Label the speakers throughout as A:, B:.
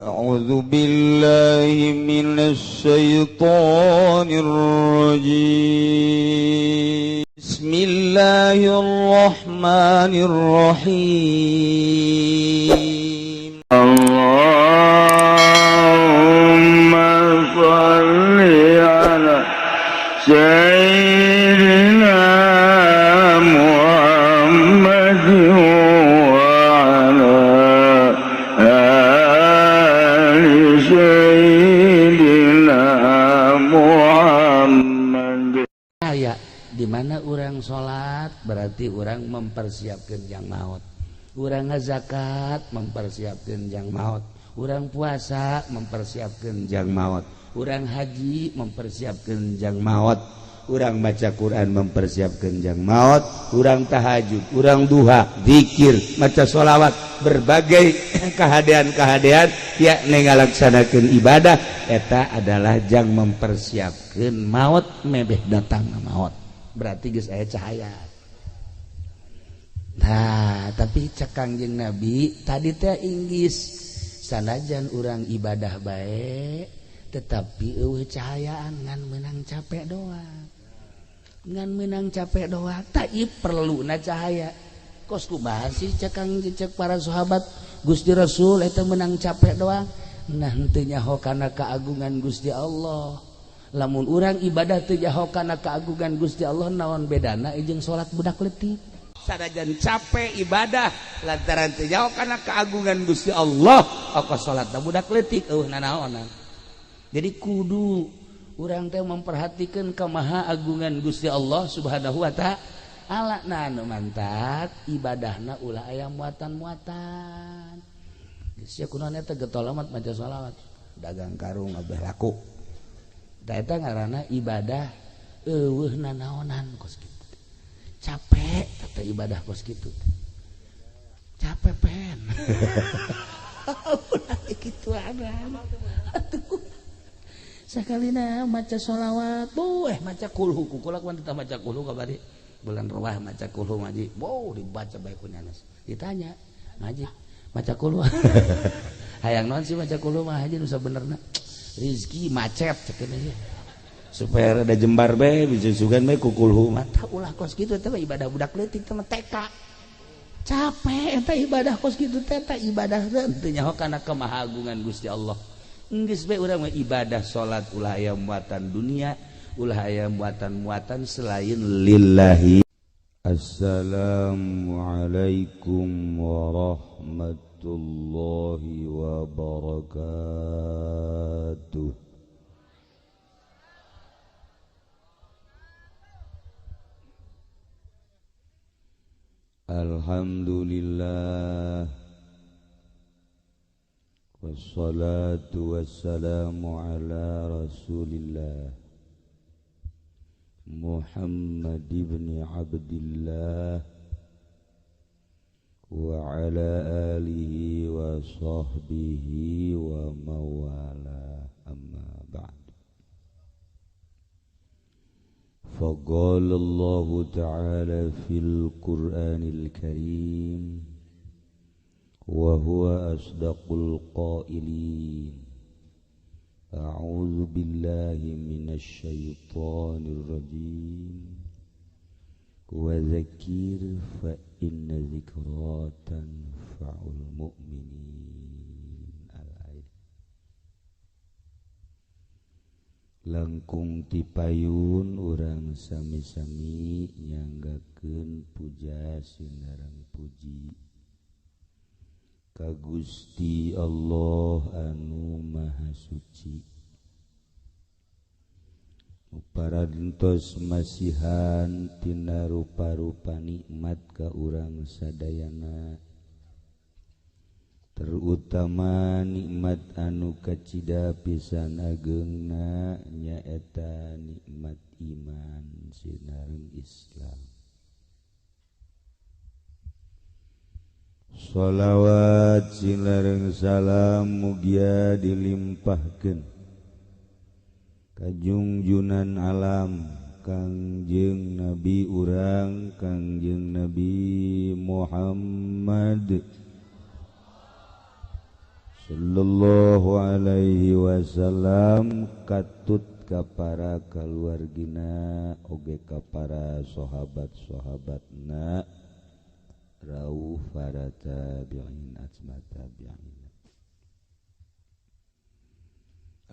A: أعوذ بالله من الشيطان الرجيم. بسم الله الرحمن الرحيم.
B: اللهم صل على سيدنا محمد وعلى آل سيدنا محمد.
C: Aya di mana urang salat berarti urang mempersiapkan jang maut, urang ngazakat mempersiapkan jang maut, urang puasa mempersiapkan jang maut, urang haji mempersiapkan jang maut, urang baca Quran mempersiapkan jang maut, urang tahajud, urang duha, zikir, maca sholawat, berbagai kehadean-kehadean ya ngalaksanakeun ibadah eta adalah jang mempersiapkan maut. Mebeh datang maut berarti geus aya cahaya. Nah, tapi cek Kangjeng Nabi tadi teh inggis sanajan urang ibadah baik tetapi eueuh cahayaan, ngan menang capek doang, ngan menang capek doang. Tak perlu na cahaya. Kos kumaha sih, cek Kang, cek para sahabat, Gusti Rasul eta menang capek doang? Nah, henteu nyaho kana keagungan Gusti Allah. Lamun urang ibadah teu nyaho kana keagungan Gusti Allah, naon bedana jeung salat budak leutik? Sanajan capek ibadah lantaran teu nyaho kana keagungan Gusti Allah, oko salat budak leutik, eueuh nanaonan. Jadi kudu urang teh memperhatikan kemaha agungan Gusti Allah Subhanahu wa Ta'ala. Nah, anu mantak ibadahna ulah aya muatan-muatan. Geus sia kunaon eta getol amat maca sholawat, dagang karung abeh laku. Da eta ngaranna ibadah eueuh nanaonan kos kitu. Capek teh ibadah kos kitu. Capek pen. Ulah kitu atuh. Sakalina maca sholawat, tuh maca kulhu, kukula kuan tetap maca kulhu kabari. Bulan ruah maca kulhu ngaji, wow dibaca baik kunyanas. Ditanya, ngaji maca kulhu. Hayang naon sih maca kulhu mah haji nu sabenerna? Rizki macet cek aja. Supaya rada jembar bae bisa sugan bae ku kulhu mah. Tah ulah kos kitu, eta ibadah budak leutik teh TK. Capek eta ibadah kos kitu teh, eta ibadah teu nyaho kana kemahagungan Gusti Allah. Geus bae urang mah ibadah salat ulah aya muatan dunia, ulah aya muatan-muatan selain lillahi.
A: Assalamualaikum warahmatullahi wabarakatuh. Alhamdulillah, wassalatu wassalamu ala rasulillah Muhammad ibn Abdillah wa ala alihi wa sahbihi wa mawala, amma ba'd. Faqala Allah ta'ala fil Qur'anil Karim wa huwa asdaqul qailin. A'udzu billahi minasy syaithanir rajim. Wa dzakir fa inna dzikra tanfa'ul mu'minin. Al-ayat. Langkung tipayun urang sami-sami nyanggakeun puja sinareng puji ka Gusti Allah anu Maha Suci. Parantos masihan tina rupa-rupa nikmat ka urang sadayana, terutama nikmat anu kacida pisan ageungna nyaeta nikmat iman sinareng Islam. Sholawat sinareng salam mugia dilimpahkeun ka junjunan alam Kangjeng Nabi urang Kangjeng Nabi Muhammad Sallallahu alaihi wasallam katut ka para kaluargina oge ka para sahabat-sahabatna rauh para tabi'in atma tabi'in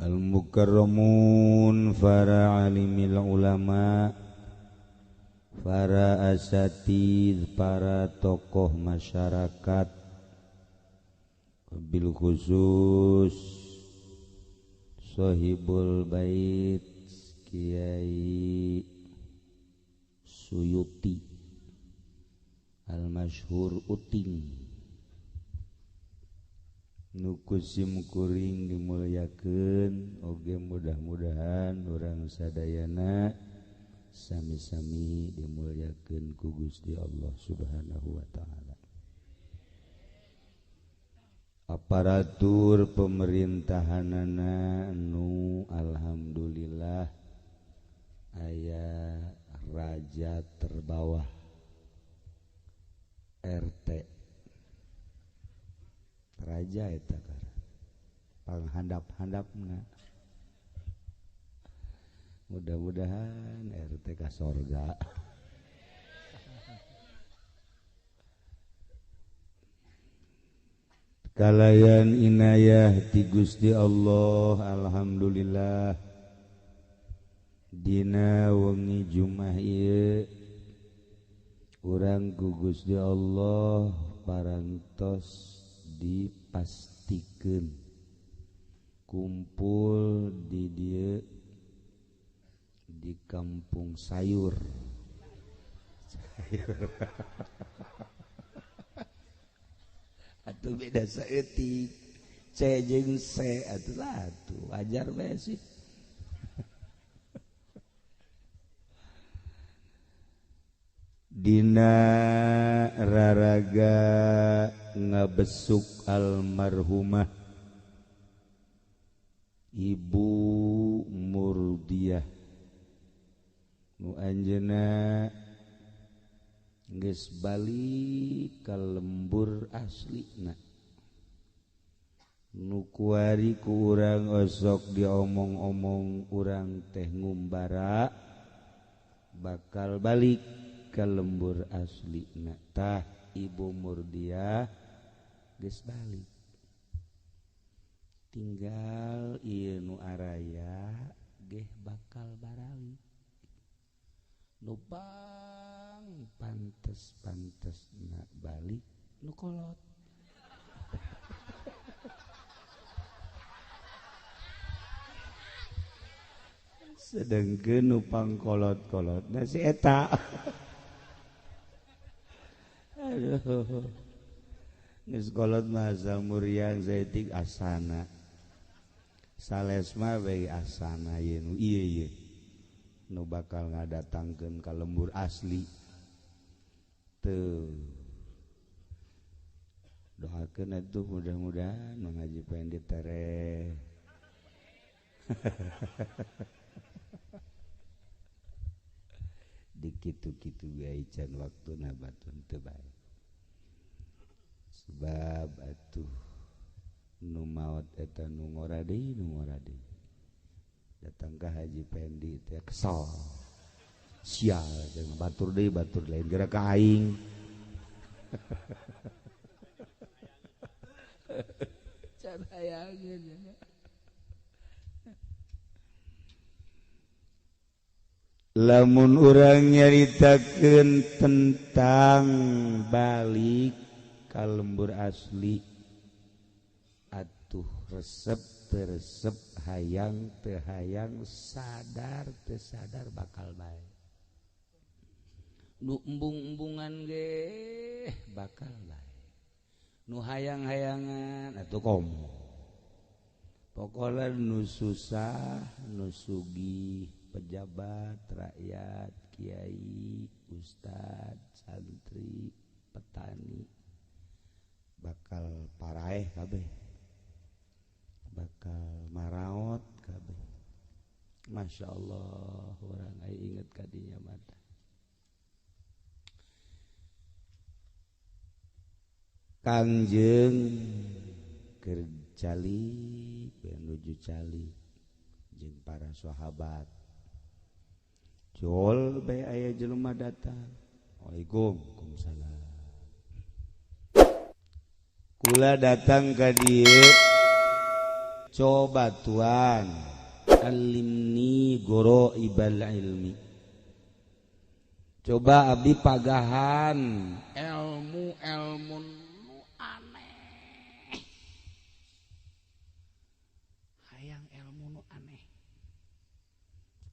A: al-mukarramun para alimil ulama para asatidz para tokoh masyarakat bil khusus Sohibul Bait Kiai Suyuti al-masyhur Uting nu kusim kuring dimulyakeun oge mudah-mudahan urang sadayana sami-sami dimulyakeun ku Gusti Allah Subhanahu wa taala. Aparatur pemerintahanana nu alhamdulillah aya raja terbawah RT raja eta panghandap-handapna mudah-mudahan RT ka sorga. Kalayan inayah ti Gusti Allah alhamdulillah dina wengi Jumat ieu urang ku Gusti Allah parantos dipastikeun kumpul di dieu di kampung sayur. Sayur. Atuh beda saeutik C jeung C atuh lah atuh wajar bae sih. Dina raraga ngabesuk almarhumah Ibu Murdiah nu anjeunna geus balik ka lembur aslina nu kuari ku urang osok diomong-omong urang teh ngumbara bakal balik ka lembur aslina tah Ibu Murdiah geus balik tinggal ieu nu araya geh bakal baralik nu pang pantes-pantes nak balik nu kolot. Sedengkeun nu pangkolot-kolot na si eta. Aduh. Geus kolot mah asal muriang saeutik asana. Sales mah we asana ieu nu ieu ieu. Nu bakal ngadatangkeun ka lembur asli. Teu. Doakeun atuh mudah-mudahan Mang Haji Pendi tereh. Dikitu-kitu gae can waktuna batun teu bae. Sebab atuh nu maot eta nu ngora deui nu ngora deui. Datang ke Haji Pendi teh kesel. Sial jeung batur deui batur lain geura ka aing. Can hayangeun. Lamun urang nyaritakeun tentang balik ka lembur asli atuh resep teresep hayang teu hayang sadar teu sadar bakal bae nu embung-embungan ge bakal bae nu hayang-hayangan atuh komo pokona nu susah nu sugih pejabat rakyat kiai ustad santri petani bakal paraeh kabeh bakal maraot kabeh. Masya Allah orang ai inget kadinya mata Kangjeng keur cali menuju cali jeung para sahabat. Jol bae aya jelema datang. Waalaikumsalam. Kula datang ka dieu coba tuan alimni goroibal ilmi. Coba abdi pagahan
C: ilmu nu aneh. Hayang ilmu nu aneh.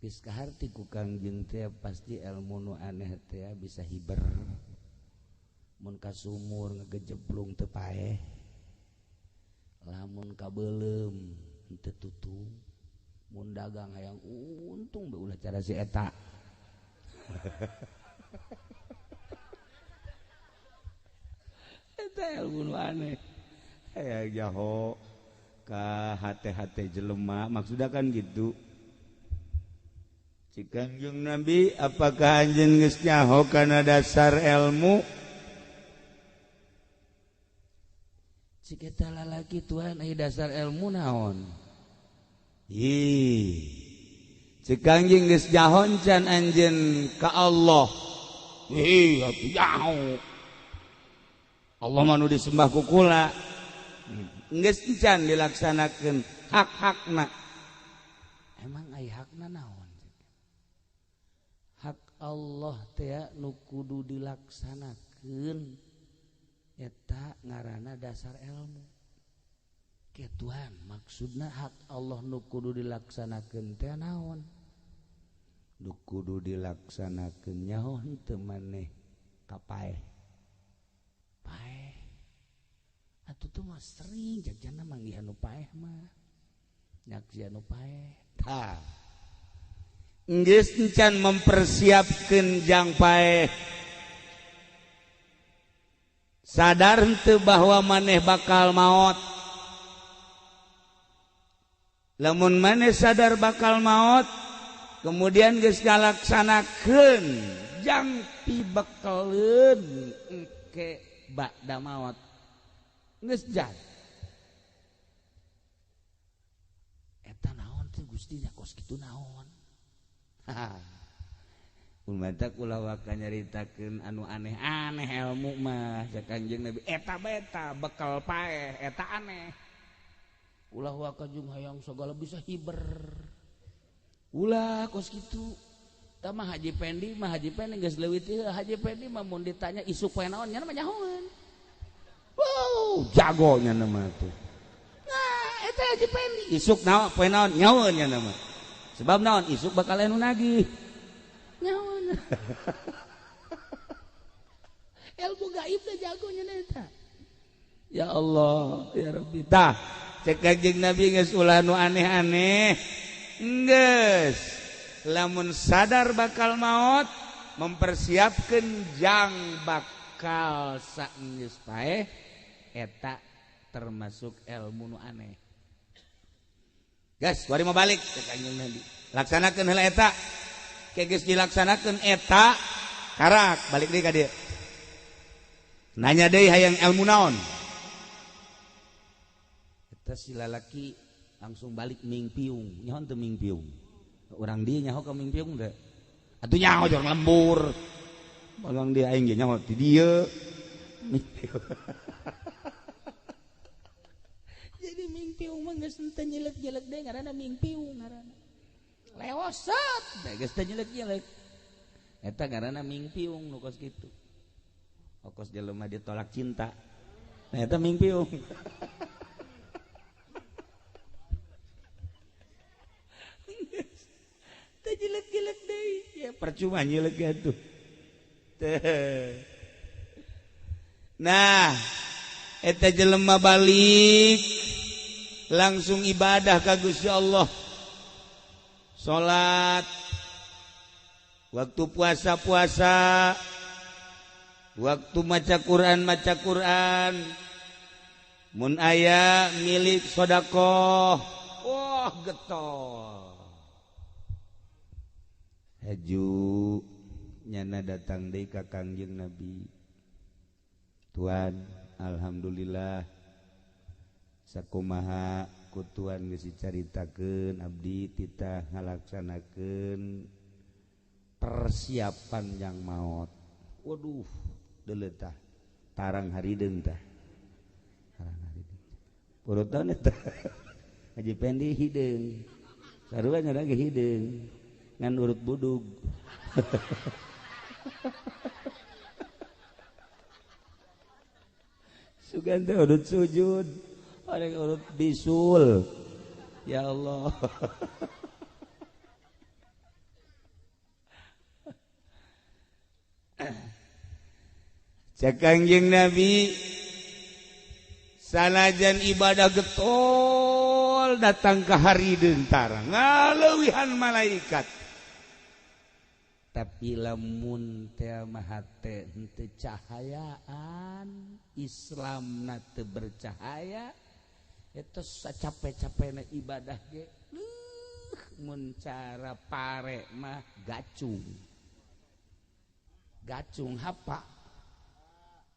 A: Geus kaharti ku Kangjeng teh pasti ilmu nu aneh teh bisa hiber. Mun ka sumur ngagejeblung teu paeh. Lamun kabeuleum teu tutung. Mun dagang hayang untung bae ulah cara si eta. Eta ilmu nu aneh. Hayang jaho ka hate-hate jelema maksudna kan gitu. Cik Kangjeng Nabi, apakah anjeun geus nyaho kana dasar ilmu?
C: Cik eta lalaki tuan aya dasar ilmu naon?
A: Ih. Cik Kangjeng geus nyaho can anjeun ka Allah. Ih, atuh nyaho. Allah mah nu disembah ku kula. Geus can dilaksanakeun hak-hakna.
C: Emang aya hakna naon? Hak Allah teh nu kudu dilaksanakeun eta ngaranna dasar ilmu. Ke Tuhan maksudna hak Allah nu kudu dilaksanakeun teh naon?
A: Nu kudu dilaksanakeun nyaho henteu maneh ka paeh.
C: Paeh. Atuh teh mah sering jagjana manggihan nu paeh mah. Nyaksian nu paeh.
A: Tah. Geus encan mempersiapkeun jang paeh. Sadar henteu bahwa maneh bakal maot. Lamun maneh sadar bakal maot, kemudian geus ngalaksanakeun jang pibekeleun engke ba'da maot. Geus jan.
C: Eta naon teh Gusti nya kos kitu naon?
A: Umatak ulah waka nyaritakeun anu aneh-aneh ilmu mah cek Kangjeng Nabi eta bae eta bekal paeh eta aneh.
C: Ulah waka jeung hayang sagala bisa hiber. Ulah kos kitu. Tah mah Haji Pendi mah Haji Pendi geus leuwih teh Haji Pendi mah mun ditanya isuk poe naon nya mah nyahoeun.
A: Wow, jago nya mah tuh.
C: Nah, eta Haji Pendi
A: isuk naon poe naon nyahoeun nya mah. Sebab naon isuk bakal anu nagih.
C: Nyahoeun. Ilmu gaib teh jago nya eta.
A: Ya Allah, ya Rabbi. Tah, cek Kangjeng Nabi geus ulah nu aneh-aneh. Geus, lamun sadar bakal maot, mempersiapkeun jang bakal saenggeus paeh eta termasuk ilmu nu aneh. Gas, kuari mau balik cek Kangjeng Nabi. Laksanakeun heula eta. Ke geus dilaksanakeun eta, karak balik deui ka dieu. Nanya deui hayang ilmu naon? Eta si lalaki langsung balik mingpiung. Nyaho teu mingpiung? Urang dieu nyaho ka mingpiung teh. Atuh nyaho jor lembur. Urang dieu aing ge nyaho ti dieu. Mingpiung.
C: Jadi mingpiung mah geus teu nyelek-nyelek deui ngaranna mingpiung ngaranna. Lewosot
A: geus teu nyelek-nyelek. Eta ngaranna mingpiung nu kos kitu. Okos jelema ditolak cinta. Nah eta mingpiung. Teu jelek-jelek deui. Ya percuma nyelek atuh. Nah, eta jelema balik langsung ibadah ka Gusti Allah. Salat, waktu puasa-puasa, waktu maca Quran-maca Quran, mun aya milik sedekah, wah getol. Haju nyana datang deui ka Kangjeng Nabi. Tuan, alhamdulillah Sakumaha kutuan geus dicaritakeun abdi titah ngalaksanakeun persiapan yang maot. Waduh, deuleu tah tarang harideung tah. Tarang harideung. Urutan eta. Haji Pendi hideung. Sarua nya ge hideung. Ngan urut budug. Sugan teh urut sujud. Orang urut bisul. Ya Allah. Cek Kangjeng Nabi sanajan ibadah getol datang ke hari dentara ngaleuwihan malaikat. Tapi lamun teh mah hate henteu cahayaan, Islamna teu bercahaya, eta capek-capekna ibadah ge mun cara pare mah gacung. Gacung hapa?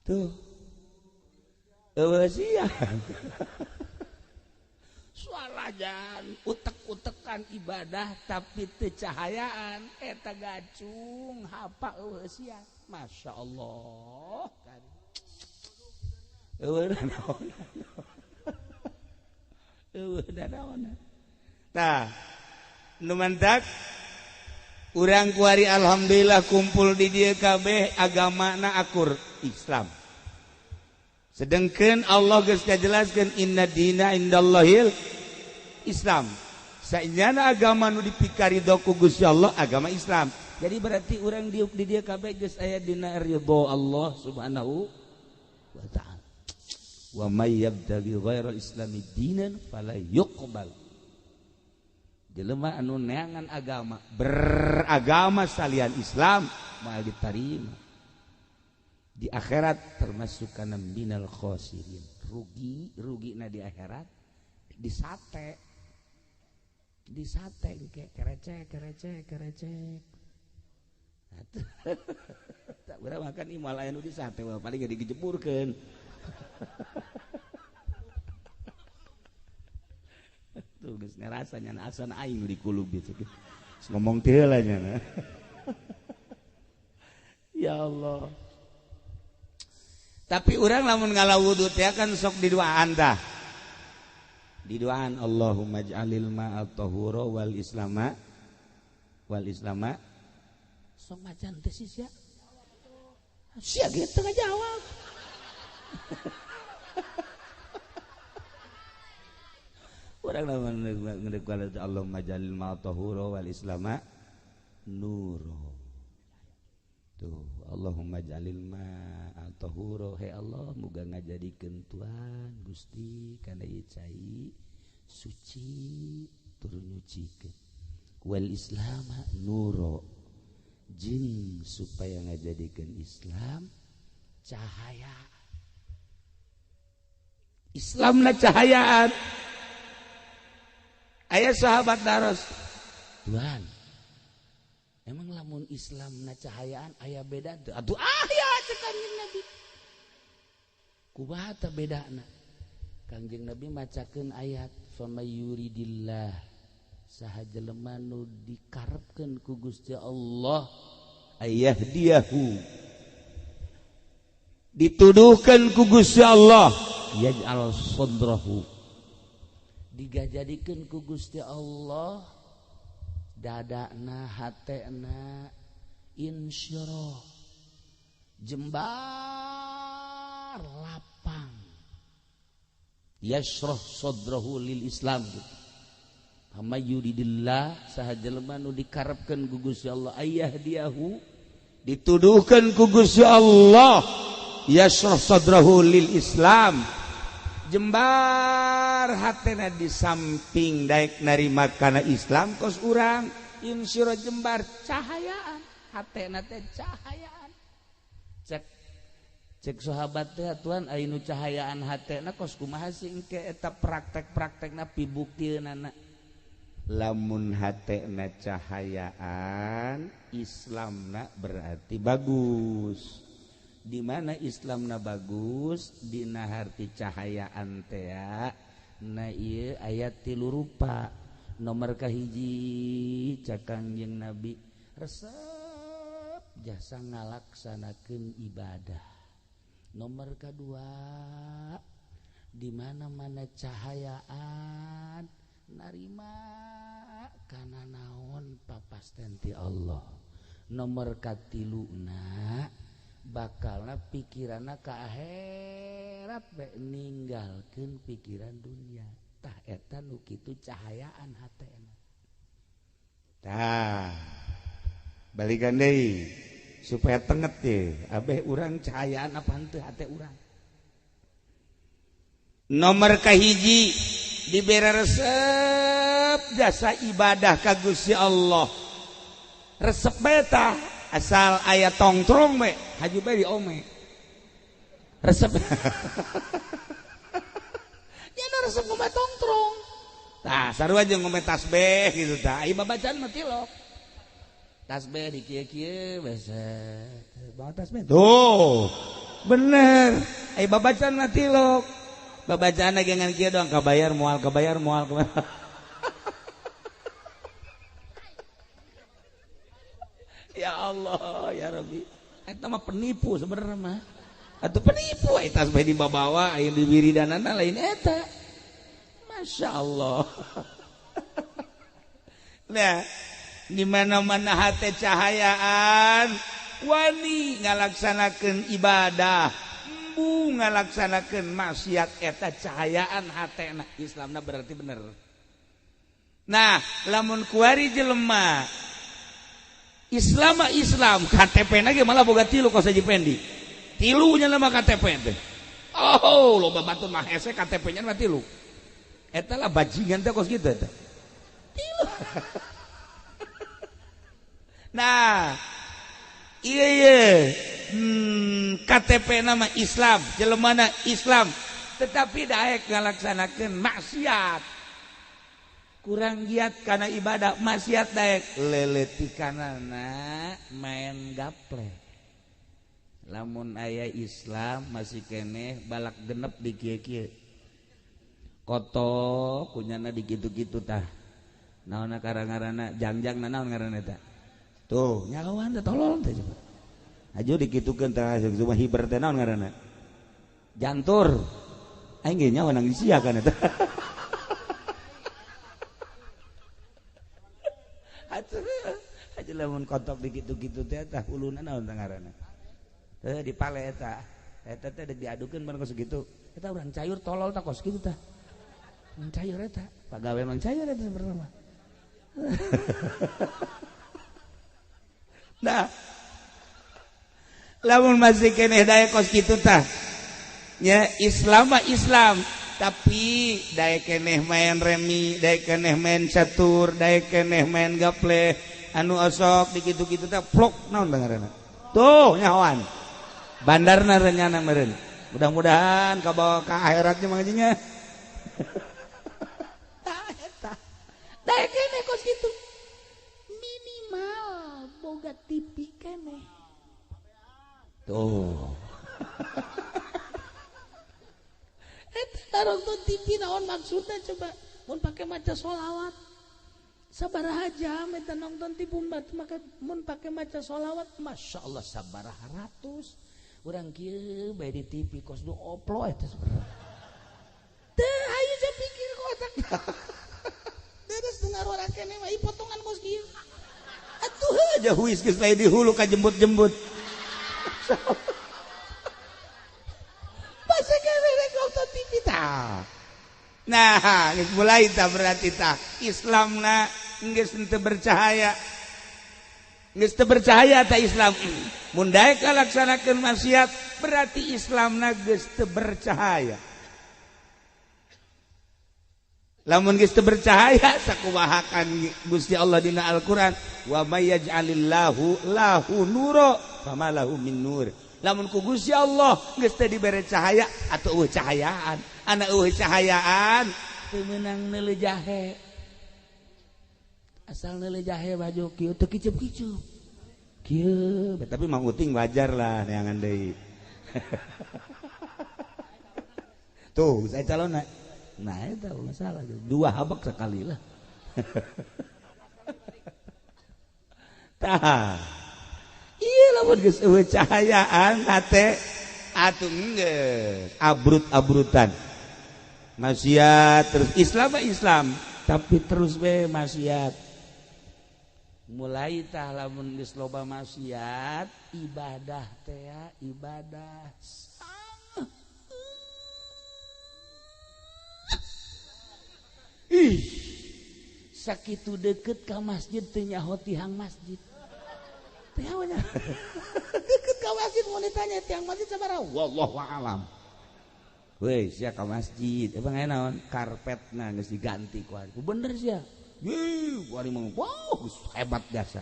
A: Tuh. Eueuh sia. Suarajan utek-utekan ibadah tapi teu cahayaan eta gacung hapa eueuh sia. Masya Allah kan. Eueuh naon. Eueuh naon. Tah, nu mantak urang kuari alhamdulillah kumpul di dieu kabeh agamana akur Islam. Sedangkan Allah geus ngajelaskeun inna dina indallahil Islam. Saenyana agama nu dipikaridho ku Gusti Allah agama Islam. Jadi berarti urang diuk di dieu kabeh geus aya dina ridho Allah Subhanahu wa ta'ala. Wa may yabtaghi ghairal islami dinan fala yuqbal. Jelema anu neangan agama, beragama salian Islam moal ditarima. Di akhirat termasuk kana minal khosirin. Rugi, rugi na di akhirat disate. Disate engke kerecek kerecek kerecek. Tak urang makan ieu moal aya nu disate paling ge digejeburkeun. Tuh geus ngarasa nya asan aing di kulub gitu. Geus ngomong teh heula nya. Ya Allah. Tapi urang lamun ngala wudu teh kan sok diduaan tah. Diduaan Allahumma ij'alil ma'a tahura wal islama sok macan teh sia. Sia ge teu ngajawab. Urang lamun ngeudek Allahumma ij'alil ma'a tahura wal islama nuro. Tuh, Allahumma ij'alil ma'a tahura, he Allah muga ngajadikeun Tuhan Gusti kana ieu cai suci tur nyucikeun. Wal islama nuro, jeung supaya ngajadikeun Islam cahaya. Islamna cahayaan. Aya sahabat daros, Tuhan, emang lamun Islam na cahayaan aya beda teu? Atuh aya cek Kangjeng Nabi. Kumaha teh bedana? Kangjeng Nabi macakeun ayat famayuridillah saha jelema nu dikarepkeun ku Gusti Allah ayyahdiyahu, dituduhkeun ku Gusti Allah yaj'al sadrahu, digajadikeun ku Gusti Allah dadana hatena insyirah jembar lapang, yashrah sadrahu lil Islam gitu. Hamayuridillah saha jelema nu dikarepkeun ku Gusti Allah ayyahdiyahu, dituduhkeun ku Gusti Allah yashrah sadrahu lil Islam, jembar hatena di samping daek narima kana Islam kos urang insyirah jembar cahayaan hatena teh cahayaan. Cek cek sahabat teh Tuhan aya nu cahayaan hatena kos kumaha sih engke eta praktek-praktekna pibuktiunana. Lamun hatena cahayaan Islamna berarti bagus. Di mana Islamna bagus dina harti cahayaan tea
C: Nah ieu ayat tilu rupa. Nomor kahiji cek Kangjeng Nabi resep jasa ngalaksanakeun ibadah. Nomor kedua di mana-mana cahayaan narima kana naon papasten ti Allah. Nomor katiluna bakalna pikiranna ka akhirat bae ninggalkeun pikiran dunia. Tah eta nu kitu cahayaan hatena.
A: Tah balikan deui supaya tenget teh abeh urang cahayaan apa henteu hate urang. Nomor kahiji dibere resep jasa ibadah ka Gusti Allah. Resep bae tah asal aya tongtrong bae haju bae diome. Resep.
C: Ya resep ngome tongtrong.
A: Tah sarua jeung ngome tasbih gitu tah. Ai babacaan mah tilok.
C: Tasbih di kieu-kieu basa.
A: Bawa tasbih. Tuh. Bener. Ai babacaan mah tilok. Babacaan lagi ngan kieu doang kabayar moal kabayar moal kabayar. Ya Allah ya Rabbi. Eta mah penipu sebenarnya mah. Atuh penipu ai tasbih dibawa aya di wiridanana lain eta. Masya Allah. Nah, di mana-mana hate cahayaan wani ngalaksanakeun ibadah, embu ngalaksanakeun maksiat eta cahayaan hatena Islamna berarti bener. Nah, lamun kuari jelema Islam Islam KTP na ge malah boga tilu kos Haji Pendi. Tilunya nama KTP teh. Oh, loba batur mah hese KTP-nya mah tilu. Eta lah bajingan teh kos kitu eta. Tilu. Nah, iya iya. KTP nama Islam, jelemana Islam, tetapi daek ngalaksanakeun maksiat. Kurang giat karena ibadah maksiat daek leletikanana main gaple. Lamun aya Islam masih keneh balak genep di kieu-kieu. Koto kunyana di kitu-kitu tah. Naonna karang-ngaranna jangjang naon ngaranna eta. Tuh, nyawan teh tolol teh coba. Aju dikitukeun tah cuma hiber teh naon ngaranna? Jantur. Aing ge nyawa nang sia kan eta. Atuh aja lamun kotok dikitu-kitu teh tah huluna naon teh ngaranna? Teh dipale eta. Eta teh deuk diadukeun bareng kos kitu.
C: Eta urang cayur tolol tah kos kitu tah. Mang cayur eta, pagawe mang cayur eta sebenarnya mah.
A: Nah, lamun masih keneh daek kos kitu tah. Nya Islam mah Islam, tapi daek keneh main remi, daek keneh main catur, daek keneh main gaple, anu osok dikitu-kitu tah plok naon tah ngaranna. Tuh nyahoan. Bandarna renyana meureun. Mudah-mudahan kabawa ka akhiratnya mangajinya.
C: Tah eta. Daek keneh kos kitu. Minimal boga TV keneh.
A: Tuh.
C: Eta nonton TV naon maksudna coba mun pake maca sholawat. Sabaraha jam eta nonton TV mun pake maca sholawat, Masya Allah sabaraha ratus. Urang kieu bae di TV kos du oplo eta sebenarnya. Teu hayu ja pikir ku otak. Deres dengar urang keneh mah potongan kos kieu.
A: Atuh aja huis geus lain di hulu ka jembut-jembut.
C: Masa keneh rek nonton TV tah.
A: Nah, geus mulai tah berarti tah Islamna geus henteu bercahaya. Geus teu bercahaya tah Islam. Mun daek ngalaksanakeun maksiat berarti Islamna geus teu bercahaya. Lamun geus teu bercahaya sakumaha kan Gusti Allah dina Al-Qur'an wa may yaj'alillahu lahu nura fama lahu min nur. Lamun ku Gusti Allah geus teu dibere cahaya atuh eueuh cahayaan. Ana eueuh cahayaan
C: teu meunang neuleuh jahe. Asal neuleuh jahe baju kieu teu kicup-kicup.
A: Kieu, tapi Mang Uting wajar lah neangan deui. Tuh, saya calonna. Nah itu masalah. Dua habak sekali lah. Tah. Iya lamun geus eueuh cahayaan hate atuh geus abrut-abrutan. Maksiat terus Islam mah Islam, tapi terus we maksiat. Mulai tah lamun geus loba maksiat, ibadah teh ibadah. Ih, sakitu deket ka masjid teu nyaho tihang masjid. Teh deket ka masjid mun ditanya tihang masjid sabaraha? Wallahu a'lam. Weh, sia ka masjid, emang aya naon? Karpetna geus diganti ku ari. Bener sia. Yeuh, ku ari mah wow, geus hebat jasa.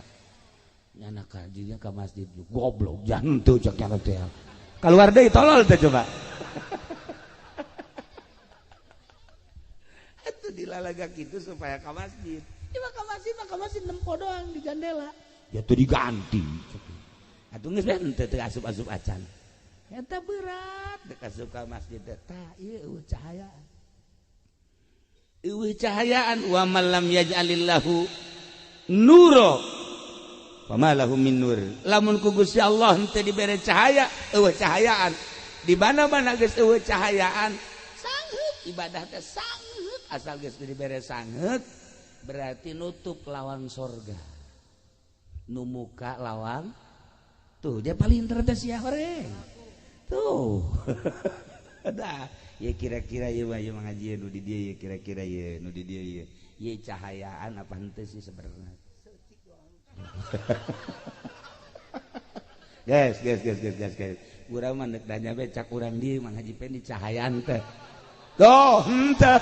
A: Nyana ka dinya ka masjid goblok jangan teu cek nyana teh. Kaluar deui tolol teh coba. Atuh dilalaga kitu supaya ka masjid.
C: Ieu mah ka masjid nempo doang di jandela.
A: Ya tuh diganti. Atuh geus bae henteu teu asup-asup acan. Eta berat dek asup ka masjid teh. Tah ieu eueuh cahayaan. Eueuh cahayaan wa man lam yaj'alillahu nura fama lahu min nur. Lamun ku Gusti Allah henteu dibere cahaya, eueuh cahayaan. Di mana-mana geus eueuh cahayaan, sangheut ibadah teh sangheut asal geus dibere sangheut berarti nutup lawang sorga. Nu muka lawang tuh dia paling cerdas ya horeng. Tuh. Dah, ya kira-kira ieu mah ieu ngaji nu di dieu ya kira-kira ieu nu di dieu ieu. Ieu cahayaan apa henteu sih sebenarnya. Guys, guys, guys, guys, guys, guys. Urang mah deuk nanya bae cak urang dieu Mang Haji Pendi cahayaan teh. Tuh, henteu.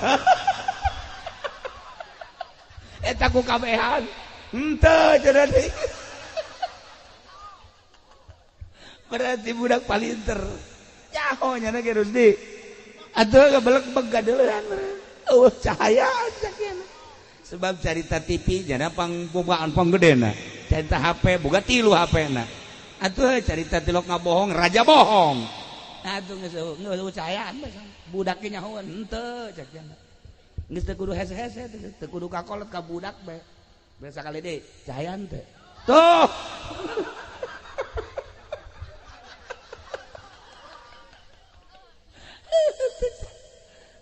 A: Eta ku kabehan. Henteu cenah deui. Berarti budak palinter. Nyaho nya ge Rusdi. Atuh gabelek-beg gadeleuhan. Eueuh cahayaan sakieu. Sebab carita TV jana pangbogaan panggedena. Carita HP boga 3 HP-na. Atuh carita tilok ngabohong raja bohong. Atuh geus eueuh cahayaan budak ge nyahoan henteu cek cenah. Geus teu kudu hese-hese teu kudu kakolot ka budak bae. Biasa kali deui cahayaan teh. Tuh.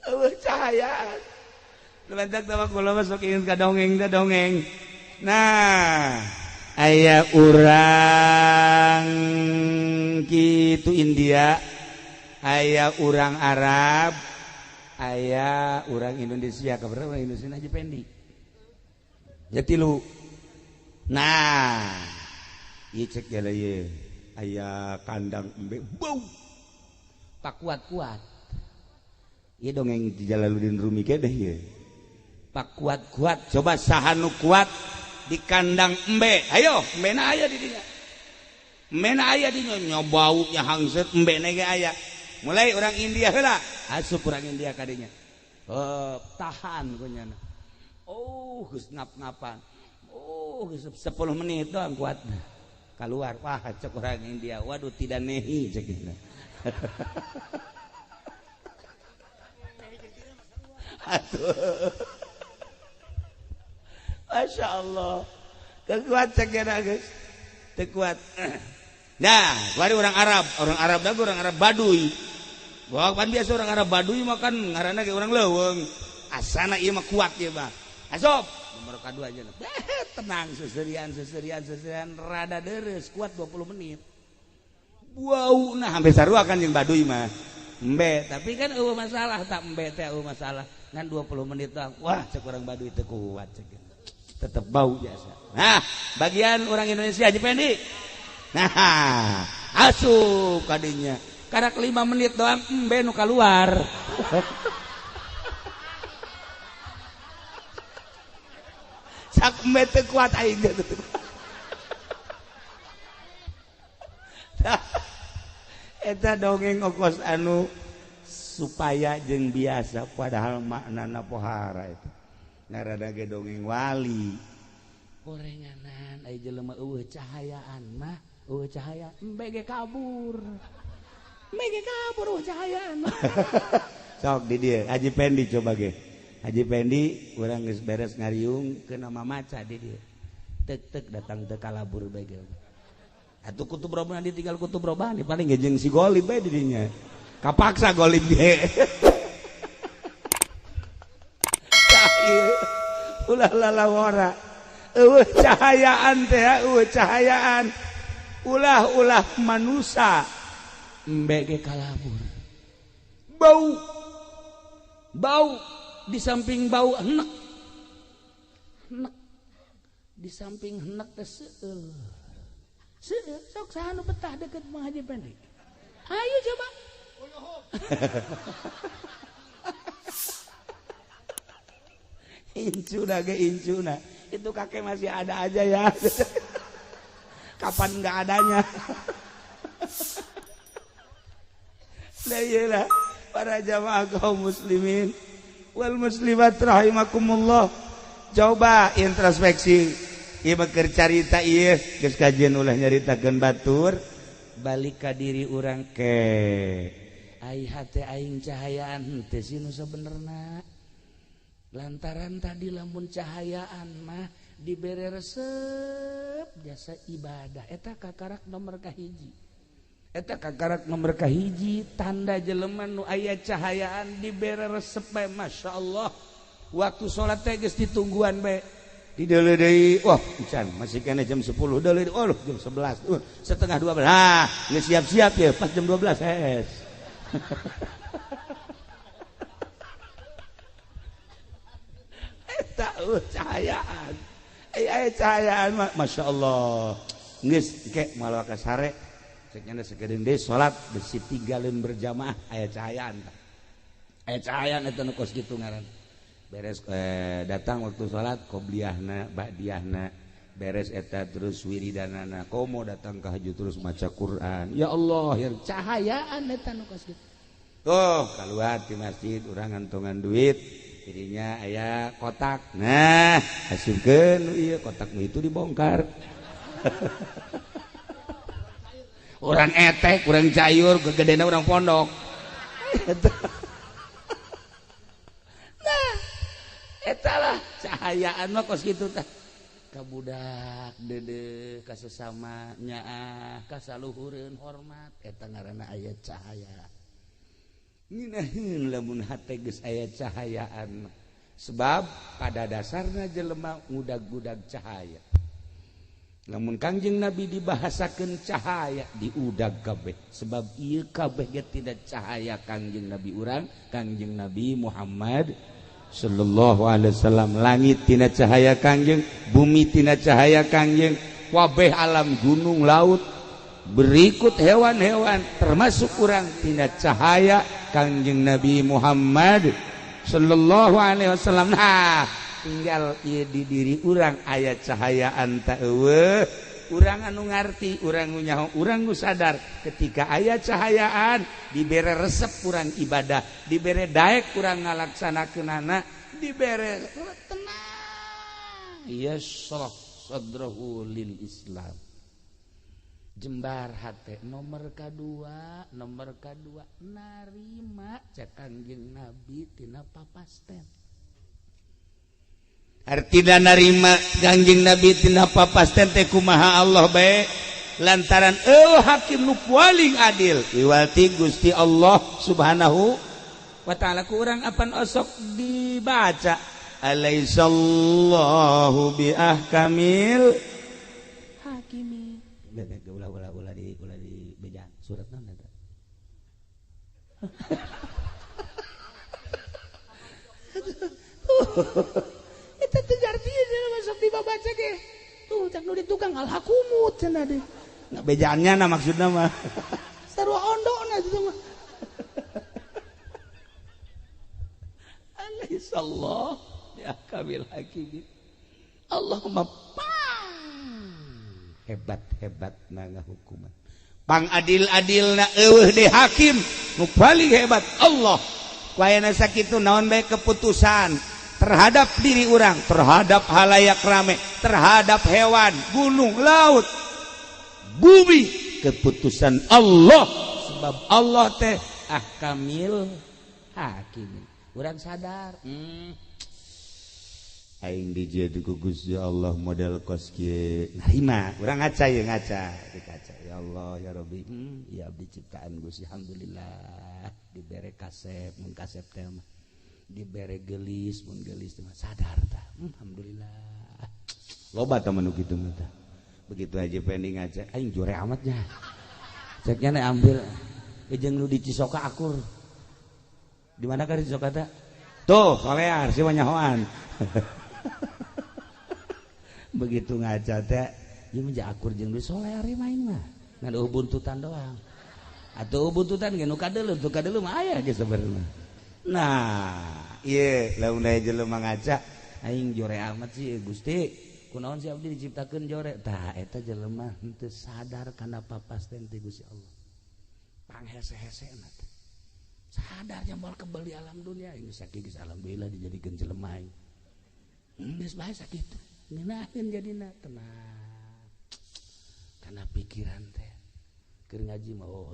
A: Eueuh cahayaan. Lantak sama kula masuk ingin ka dongeng teh dongeng. Nah, aya urang kitu India, aya urang Arab, aya urang Indonesia. Kabar urang Indonesia Haji Pendi. Ya tilu. Nah, ieu cek jala ieu. Aya kandang embe bau.
C: Pak kuat-kuat.
A: Ieu dongeng di Jalaluddin Rumi ke deh ieu. Pak kuat-kuat, coba saha nu kuat di kandang embe. Ayo, embena aya di dinya. Embena aya di dinya, nyobaunya hangseut embena ge aya. Mulai orang India heula, asup orang India ka dinya. Oh, tahan ku nyana. Oh, geus ngap-ngapan. Oh, geus 10 menit doang kuatna. Keluar, wah cek orang India, waduh tidak nehi cek dinya. Atuh. Masya Allah, kekuat cekena guys, tekuat. Nah, baru orang Arab dah orang Arab Baduy. Wah, kan biasa orang Arab Baduy makan ngaranna ge orang leuweung. Asana ieu mah kuat ieu mah. Asup, nomor kadua aja. Tenang seserian rada deres kuat 20 menit. Wow, nah hampir sarua kan jeung Baduy mah. Embe, tapi kan eueuh masalah tak embe teh eueuh masalah. Ngan 20 menit doang. Wah, cek orang Baduy teu kuat cek. Tetap bau biasa. Nah, bagian orang Indonesia Haji Pendi. Nah, asup kadinya. Karak 5 menit doang embe nu kaluar. Sak embe teu kuat aing teh. Eta dongeng okos anu supaya jeung biasa padahal maknana pohara itu. Ngaranna ge dongeng wali.
C: Gorenganan aya jelema eueuh cahayaan mah, eueuh cahaya embe ge kabur. Embe ge kabur eueuh cahayaan mah.
A: Sok di dieu Haji Pendi coba ge. Haji Pendi urang geus beres ngariung ke nama maca di dieu. Tek tek datang teu kalabur bae ge. Atuh kutub robani ditinggal kutub robani paling ge jeung si Golib bae di dinya. Kapaksa Golib ge. Ulah lalawara. Eueuh cahayaan teh, eueuh cahayaan. Ulah-ulah manusa embe ge kalabur. Bau. Bau di samping bau enek. Enek. Di samping enek teh seueul. Seueul sok saha nu betah deket Mang Haji Pendi. Ayo coba. Incuna ge incuna. Itu kakek masih ada aja ya. Kapan enggak adanya. Nah iyalah para jamaah kaum muslimin wal muslimat rahimakumullah. Coba introspeksi. Ieu keur carita ieu geus kajian ulah nyaritakeun batur, balik ka diri urang ke. Ai hate aing cahayaan henteu sih nu sabenerna. Lantaran tadi lamun cahayaan mah dibere resep jasa ibadah eta kakarak nomor kahiji. Eta kakarak nomor kahiji tanda jelema nu aya cahayaan dibere resep bae masyaallah. Waktu salat teh geus ditungguan bae. Dideuleu deui, wah encan masih keneh jam 10 deuleu deui, oh jam 11, setengah 12. Ah, geus siap-siap ya pas jam 12 hees. Eta cahayaan. Aya cahayaan mah masyaallah. Geus ke malah ka sare. Cek nya sakedeung deui salat besi tinggalin berjamaah aya cahayaan tah. Aya cahayaan eta nu kos kitu ngaran. Beres datang waktu salat qobliyahna ba'diyahna beres eta terus wiridanana komo datang ka haju terus maca Quran. Ya Allah, ya cahayaan eta nu kos kitu. Tuh keluar di masjid urang ngantongan duit dirinya aya kotak. Nah, asupkeun ieu kotak nu itu dibongkar. Orang etek, orang cayur, gegedena orang pondok. Nah, eta lah cahayaan mah kos kitu tah. Ka budak deudeuh ka sesama nyaah ka saluhureun hormat eta ngaranna aya cahaya. Nginaheun lamun hate geus aya cahayaan. Sebab pada dasarna jelema ngudag-gudag cahaya. Lamun Kangjeng Nabi dibahasakeun cahaya diudag kabeh. Sebab ieu kabeh ge tidak cahaya Kangjeng Nabi urang, Kangjeng Nabi Muhammad sallallahu alaihi wasallam. Langit tina cahaya Kangjeng, bumi tina cahaya Kangjeng, kabeh alam gunung laut berikut hewan-hewan termasuk urang tina cahaya Kangjeng Nabi Muhammad sallallahu alaihi wasallam. Nah, tinggal ieu di diri urang aya cahayaan ta eueuh. Urang anu ngarti, urang nu nyaho, urang nu sadar ketika aya cahayaan dibere resep urang ibadah, dibere daek urang ngalaksanakeunana, dibere tenang. Yashrah sadrahu lil Islam. Jembar hate nomor kadua narima cek Kangjeng Nabi tina papasten. Artina narima Kangjeng Nabi tina papasten teh kumaha Allah bae lantaran eueuh hakim nu paling adil iwati Gusti Allah Subhanahu wa taala. Ku urang apan osok dibaca alaisallahu bi ahkamil hakimi. Ulah di bejaan surat naon eta. Eta teu artinya masuk dibaca ge. Tuh cak nu di tukang alhakumut cenah deui. Bejaannya na maksudna mah. Sarua ondona itu mah. Alaihissallah ya kamil hakimin. Allahumma hebat-hebat na ngahukuman. Pang adil-adilna eueuh deui hakim nu paling hebat Allah. Wayana sakitu naon bae keputusan terhadap diri urang, terhadap halayak rame, terhadap hewan, gunung, laut, bumi, keputusan Allah. Sebab Allah teh ahkamil
C: Hakimin. Urang sadar.
A: Aing dijieun ku Gusti Allah model kos kieu. Narima, urang ngaca ye ngaca, di kaca. Ya Allah ya Rabbi, ya abdi ciptaan Gusti alhamdulillah dibere kasep mun kasep teh mah. Dibere geulis mun geulis teh mah sadar tah. Alhamdulillah. Loba tah nu kitu mah tah. Begitu aja pending ngaca, aing jore amatnya. Ceknya nek ambil jeung nu di Cisoka akur. Di mana ka di Cisoka teh? Tuh, solear si mah nyahoan. Begitu ngaca teh ieu mah akur jeung nu solear main mah. Ngan eueuh buntutan doang. Atuh buntutan ge nu kadeuleu, tu kadeuleu mah aya ge sebenarnya. Nah, ieu lamun aya jelema ngaca, aing jore amat sih Gusti. Kunaon si abdi diciptakeun jore? Tah eta jelema henteu sadar kana papasten ti Gusti Allah. Panghese-hesena teh. Sadar nya moal kebel di alam dunia, geus sakieu geus alhamdulillah dijadikeun jelema aing. Geus bae sakitu. Ngeunaheun jadina tenang. Kana pikiran teh. Keur ngaji mah oh,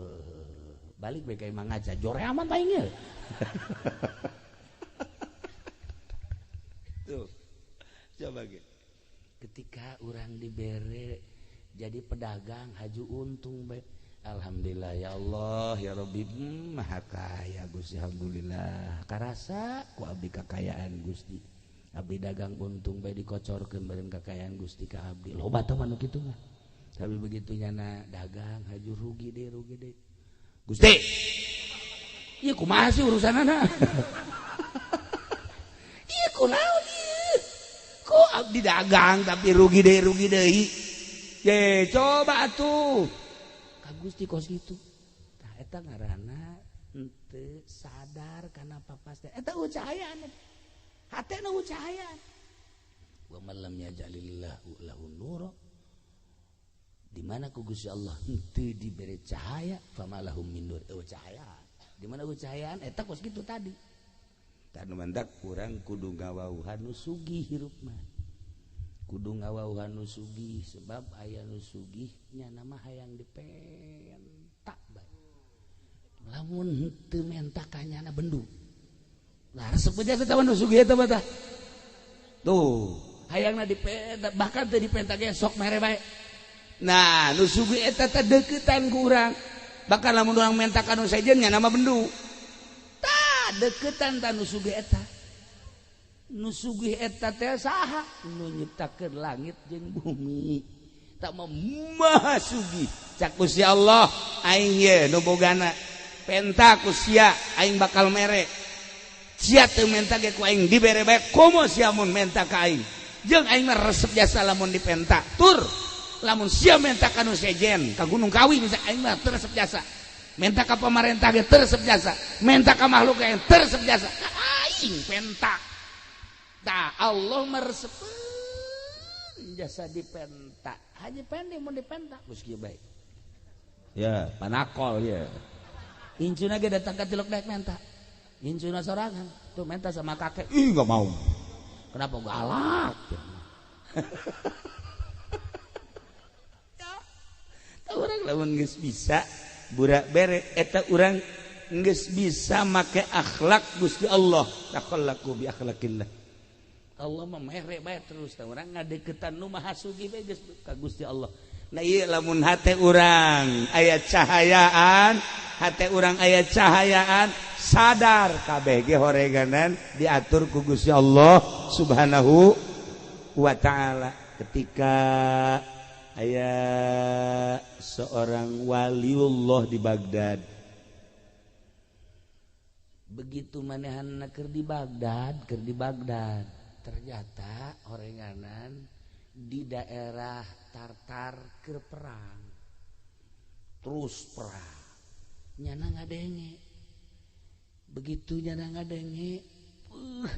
A: balik bae ka imah ngaca jore amat aing ye. Tuh. Coba ge.
C: Ketika orang dibere jadi pedagang haju untung bae. Alhamdulillah ya Allah ya Rabbi, maha kaya Gusti alhamdulillah. Karasa ku abdi kakayaan Gusti. Abdi dagang untung bae dikocorkeun bareng kakayaan Gusti ka abdi. Loba teh mah nu kitu mah. Tapi begitu nyana dagang haju rugi deh rugi deh. Gusti. Ieu kumaha sih urusanana? Ieu kunaon ieu? Kok abdi dagang tapi rugi deui. Ye, coba atuh. Ka Gusti kos kitu. Tah eta ngaranna henteu sadar kana papasten. Eta eueuh cahayaan. Hatena eueuh cahayaan. Wa man lam yaj'alillahu lahu nura. Di mana ku Gusti Allah henteu dibere cahaya, famalahum min nur. Eueuh cahayaan. Di mana eueuh cahayaan eta kos kitu tadi.
A: Tah nu mantak urang kudu ngawauhan
C: nu sugih hirup mah. Kudu ngawauhan nu sugih sebab aya nu sugih nya mah hayang dipentak bae. Lamun henteu menta ka nyana bendu. Lah resep aja eta mah nu sugih eta mah tah.
A: Tuh,
C: hayangna dipenta bahkan teu dipenta ge sok mere bae.
A: Nah, nu sugih eta teh deuketan ku urang. Bahkan lamun urang menta ka nu sejen nya mah bendu.
C: Tah deuketan ta nu sugih eta. Nu sugih eta teh saha? Nu nyiptakeun langit jeung bumi.
A: Tak mah maha sugih. Cak Gusti Allah aing ye nu bogana. Penta ku sia aing bakal mere. Sia teu menta ge ku aing dibere bae komo sia mun menta ka aing. Jeung aing mah resep jasa lamun dipenta. Tur lamun sia menta ka nu sejen, ka Gunung Kawi misalnya aing mah teu resep jasa. Menta ka pamarentah ge teu resep jasa. Menta ka makhluk ge teu resep jasa. Ka aing penta. Tah Allah meresepeun jasa dipenta. Haji pendi mun dipenta geus kieu bae. Ya, panakol ya.
C: Incuna ge datang ka tilok daek menta. Incuna sorangan tuh menta sama kakek.
A: Ih, enggak mau.
C: Kenapa galak?
A: Ya. Tah urang lamun geus bisa burak bere eta urang geus bisa make akhlak Gusti Allah. Takhallaku bi akhlakillah.
C: Allah mah mere bae terus tah urang ngadeukeutan nu maha sugih bae geus ka Gusti Allah.
A: Nah ieu lamun hate urang aya cahayaan, hate urang aya cahayaan, sadar kabeh ge horeganan diatur ku Gusti Allah Subhanahu wa taala. Ketika aya seorang waliullah di Baghdad.
C: Begitu manehanna keur di Baghdad, ternyata orenganan di daerah Tartar keur perang. Terus perang. Nyana ngadenge. Begitu nyana ngadenge,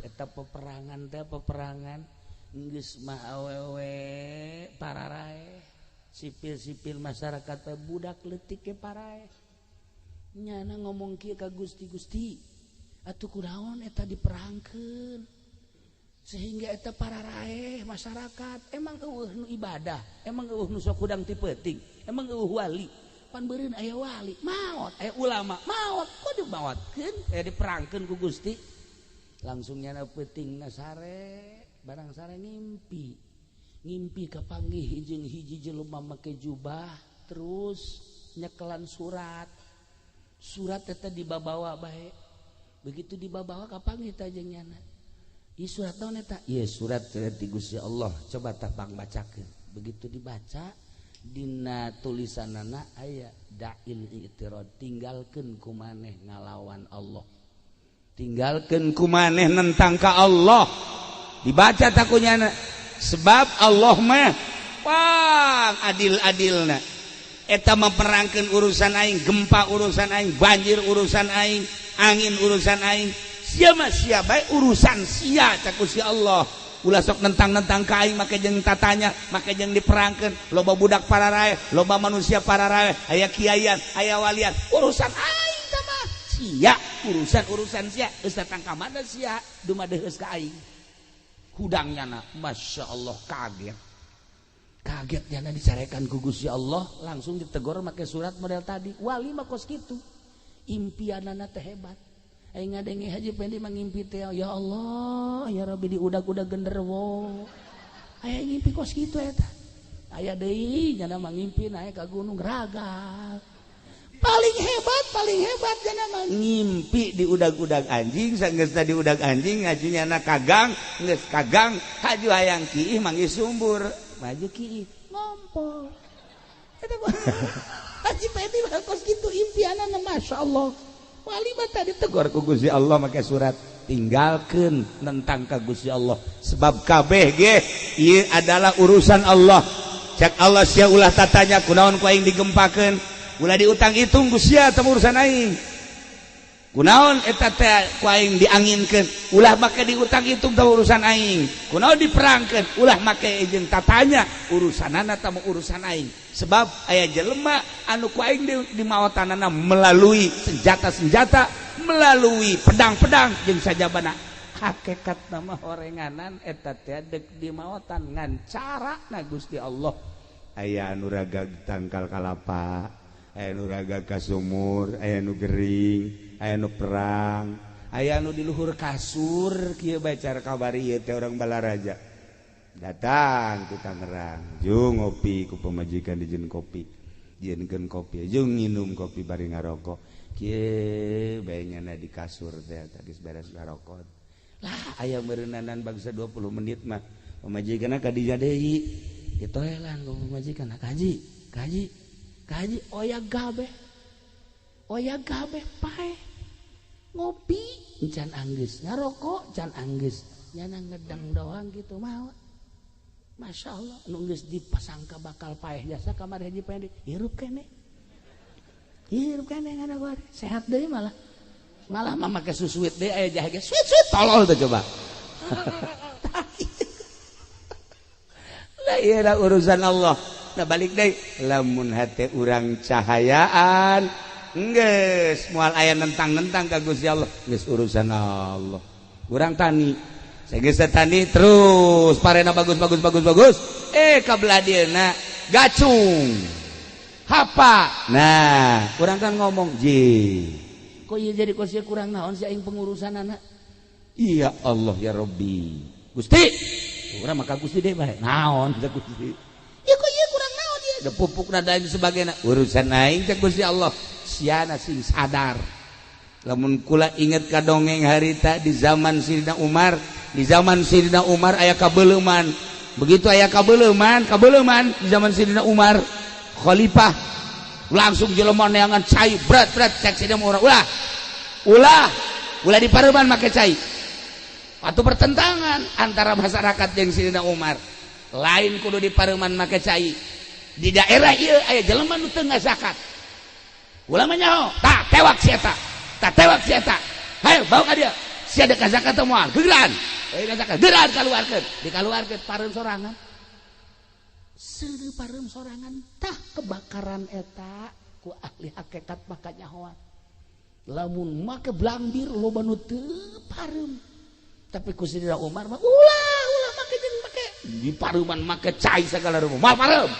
C: eta peperangan teh peperangan geus mah awewe pararae. Sipil-sipil masyarakat teh budak leutik ge parae. Nyana ngomong kieu ka Gusti, Gusti, atuh kunaon eta diperangkeun? Sehingga eta pararaeh masyarakat emang eueuh nu ibadah, emang eueuh nu sok hudang ti peuting, emang eueuh wali. Pan beureun aya wali maot, aya ulama maot, kok dimaotkeun? Aya diperangkeun ku Gusti. Langsung nyana peutingna sare, barang sare ngimpi. Ngimpi kapanggih jeung hiji jelema make jubah terus nyekelan surat. Surat eta dibabawa bae. Begitu dibabawa kapanggih teh jeung nyana. Ieu surat naon eta? Ieu surat ti Gusti Allah. Coba tah pang bacakeun. Begitu dibaca dina tulisanana aya da'il i'tirad, tinggalkeun ku maneh ngalawan Allah, tinggalkeun ku maneh nentang ka Allah. Dibaca takunyana sebab Allah mah pang adil-adilna eta memperangkeun urusan aing, gempa urusan aing, banjir urusan aing, angin urusan aing, sia mah sia bae urusan sia cak Gusti Allah. Ulah sok nentang-nentang ka aing make jeung tatanya, make jeung diperangkeun, loba budak pararae, loba manusia pararae, aya kiaian, aya walian, urusan aing tah mah sia, urusan-urusan sia, geus datang ka mana sia, dumadeheus ka aing. Hudang nyana, Masya Allah kaget. Kaget nyana dicarekan ku Gusti Allah, langsung ditegor make surat model tadi. Wali mah kos kitu. Impianana teh hebat. Aing ngadenge Haji Pendi mangimpi teh, ya Allah, ya Rabbi diudag-udag genderuwo. Aya ngimpi kos kitu eta. Aya deui nyana mangimpi naik ka gunung ragal. Paling hebat nyana mah
A: ngimpi diudag-udag anjing, sanggeusna diudag anjing ngaji nyana kagang, geus kagang haju hayang kiih manggih sumbur, maju kiih
C: ngompol. Eta Haji Pendi mah kos kitu impianana Masya Allah.
A: Wali mah tadi tegur ku Gusti Allah make surat, tinggalkeun nentang ka Gusti Allah sebab kabeh ge ieu adalah urusan Allah. Cek Allah sia ulah tatanya kunaon ku aing digempakeun, ulah diutang hitung ku sia teh urusan aing. Kunaon eta teh ku aing dianginkeun, ulah make diutang hitung teh urusan aing. Kunaon diperangkeun, ulah make jeung tatanya urusanana teh urusan aing. Sebab aya jelema anu ku aing di maotanana melalui senjata-senjata, melalui pedang-pedang jeung sajabana.
C: Hakikat nama horenganan eta teh deuk di maotan ngan carana Gusti Allah.
A: Aya anu ragag tangkal kalapa, aya anu ragag ka sumur, aya anu gering, aya anu perang, aya anu di luhur kasur kieu bae cara kabari ieu teh orang Balaraja. Datang ke Tangerang, jung ngopi ku pamajikan dijieun kopi, jieunkeun kopi, jung nginum kopi bari ngarokok. Kieu bae nyana di kasur teh geus beres ngarokok.
C: Lah aya meureunanan bangsa 20 menit mah pamajikanna ka dinya deui. Ditoelan ku pamajikan, "Kaji, kaji, kaji oya gabe. Oya gabe pae." Ngopi can anggeus, ngarokok can anggeus, nyana ngedang doang gitu mah. Masya Allah, nu geus dipasangka bakal paeh jasa kamari Haji Pendi, hirup keneh. Hirup keneh ngana gua sehat deui malah. Malah mah make susuit deui aya jahe ge suit-suit
A: tolol teh coba. Lah ieu lah urusan Allah. Nah balik deui, lamun hate urang cahayaan geus moal aya nentang-nentang ka Gusti Allah, geus urusan Allah. Urang tani geus tani terus parena bagus bagus bagus bagus, kabelah dieuna gacung hapa. Nah urang kan ngomong ji
C: kok ieu jadi kos ieu kurang naon si aing pengurusanana.
A: Iya Allah ya Rabbi Gusti, urang maka Gusti deui bae naon teh Gusti,
C: ieu kok ieu kurang naon ieu
A: da pupukna dan sebagainya urusan aing teh Gusti Allah. Siana sing sadar. Lamun kula inget ka dongeng harita di zaman Sidina Umar, di zaman Sidina Umar aya kabeuleman. Begitu aya kabeuleman, kabeuleman di zaman Sidina Umar khalifah langsung jelema neangan cai berat-berat cek Sidina Umar, ulah ulah ulah di pareuman make cai. Atau pertentangan antara masyarakat jeung Sidina Umar. Lain kudu di pareuman make cai. Di daerah ieu aya jelema nu teu ngazakat. Ulah mah nyaho, tah tewak si eta. Tah tewak si eta. Hayo bawa ka dia. Sia dek zakat teh moal, gegeran. Zakat gegeran kaluarkeun, dikaluarkeun pareum sorangan.
C: Seureuh pareum sorangan tah kebakaran eta ku ahli hakikat maka nyahoan. Lamun make blambir loba nu teu pareum. Tapi ku Sidina Umar mah ulah ulah make jeung make di pareuman make cai sagala rupa. Moal pareum.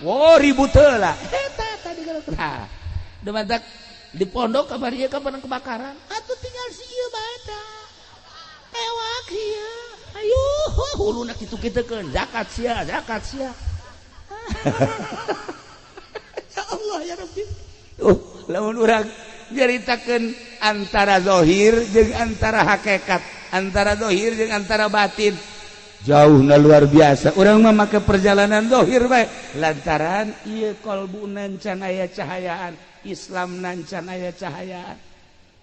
A: Wow ribut heula.
C: Eta tadi Nah, demantak di pondok kabar ieu kapan kebakaran? Atuh tinggal si ieu bae tah. Tewak ieu. Ayo, huluna kitu-kitukeun, zakat sia, zakat sia. Ya Allah ya Rabbi. Lamun urang nyaritakeun antara zahir jeung antara hakikat, antara zahir jeung antara batin, jauhna luar biasa. Urang mah make perjalanan zahir bae lantaran ieu kalbu can aya cahayaan, Islam can aya cahayaan.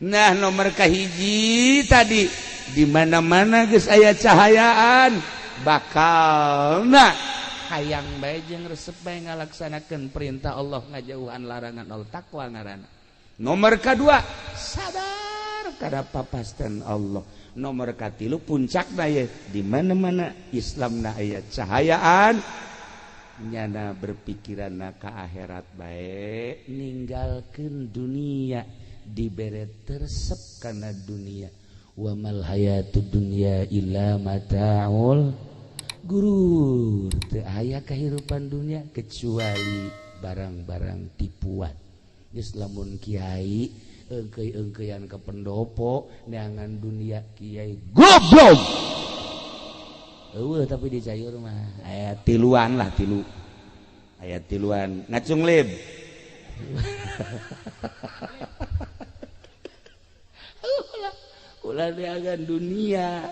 C: Nah, nomor kahiji tadi di mana-mana geus aya cahayaan bakalna hayang bae jeung resep bae ngalaksanakeun perintah Allah ngajauhan larangan Allah, takwa ngaranna. Nomor kedua sadar kada papasten Allah. Nomor katilu puncakna ye di mana-mana Islamna aya cahayaan nyana berpikiranna ka akhirat bae ninggalkeun dunia dibere tersep kana dunia. Wa mal hayatud dunya illa mataul gurur. Teu aya kahirupan dunia kecuali barang-barang tipuan. Geus lamun kiai engkei-engkeian ke pendopo neangan dunia kiai goblok. Eueuh tapi dicayur mah aya tiluan lah, tilu. Aya tiluan ngacung lib. Ulah neangan dunia.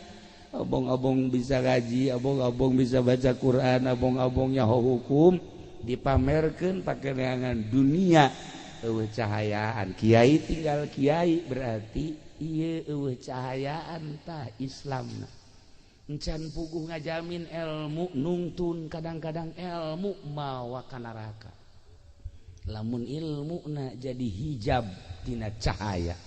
C: Abong-abong bisa ngaji, abong-abong bisa baca Quran, abong-abong nyaho hukum dipamerkeun pake neangan dunia. Eueuh cahayaan kiai tinggal kiai berarti ieu eueuh cahayaan tah Islamna. Encan puguh ngajamin ilmu nungtun, kadang-kadang ilmu mawa ka neraka. Lamun ilmuna jadi hijab tina cahaya.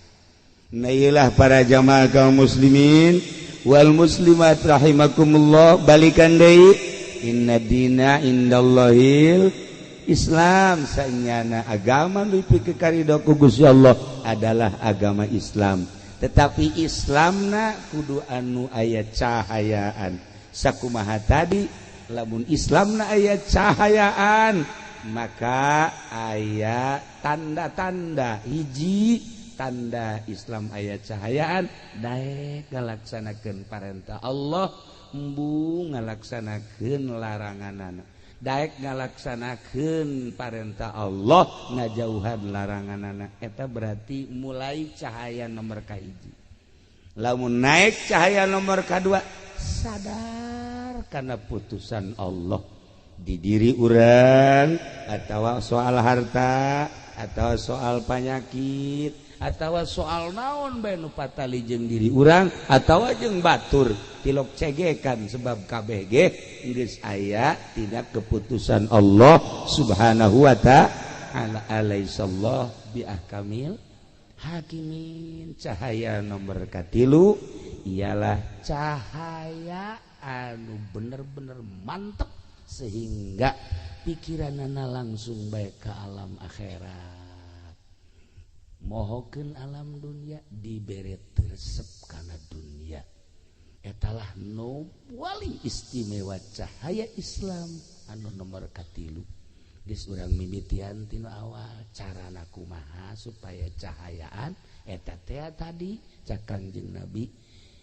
A: Nah, iyalah para jamaah kaum muslimin wal muslimat rahimakumullah, balikan deui inna dina indallahil Islam. Sanyana agama nu dipikarido ku Gusti Allah adalah agama Islam. Tetapi Islamna kudu anu aya cahayaan. Sakumaha tadi lamun Islamna aya cahayaan maka aya tanda-tanda. Hiji tanda Islam aya cahayaan daek ngalaksanakeun parentah Allah, embung ngalaksanakeun laranganana. Daek ngalaksanakeun parentah Allah ngajauhan laranganana. Eta berarti mulai cahaya nomor kahiji. Lamun naik cahaya nomor kadua sadar karena putusan Allah di diri urang atau soal harta atau soal penyakit atau soal naon bae nu patali jeung diri urang atawa jeung batur tilok cegekan sebab KBG geus aya tina keputusan Allah Subhanahu wa ta'ala. Alaihissallah bi ahkamil hakimin. Cahaya nomor katilu ialah cahaya anu bener-bener mantep sehingga pikiranana langsung bae ke alam akhirat. Mohokeun alam dunia dibere teresep kana dunia. Etalah nu paling istimewa cahaya Islam anu nomor katilu. Geus urang mimitian tinu awal carana kumaha supaya cahayaan eta teh tadi cak Kangjeng Nabi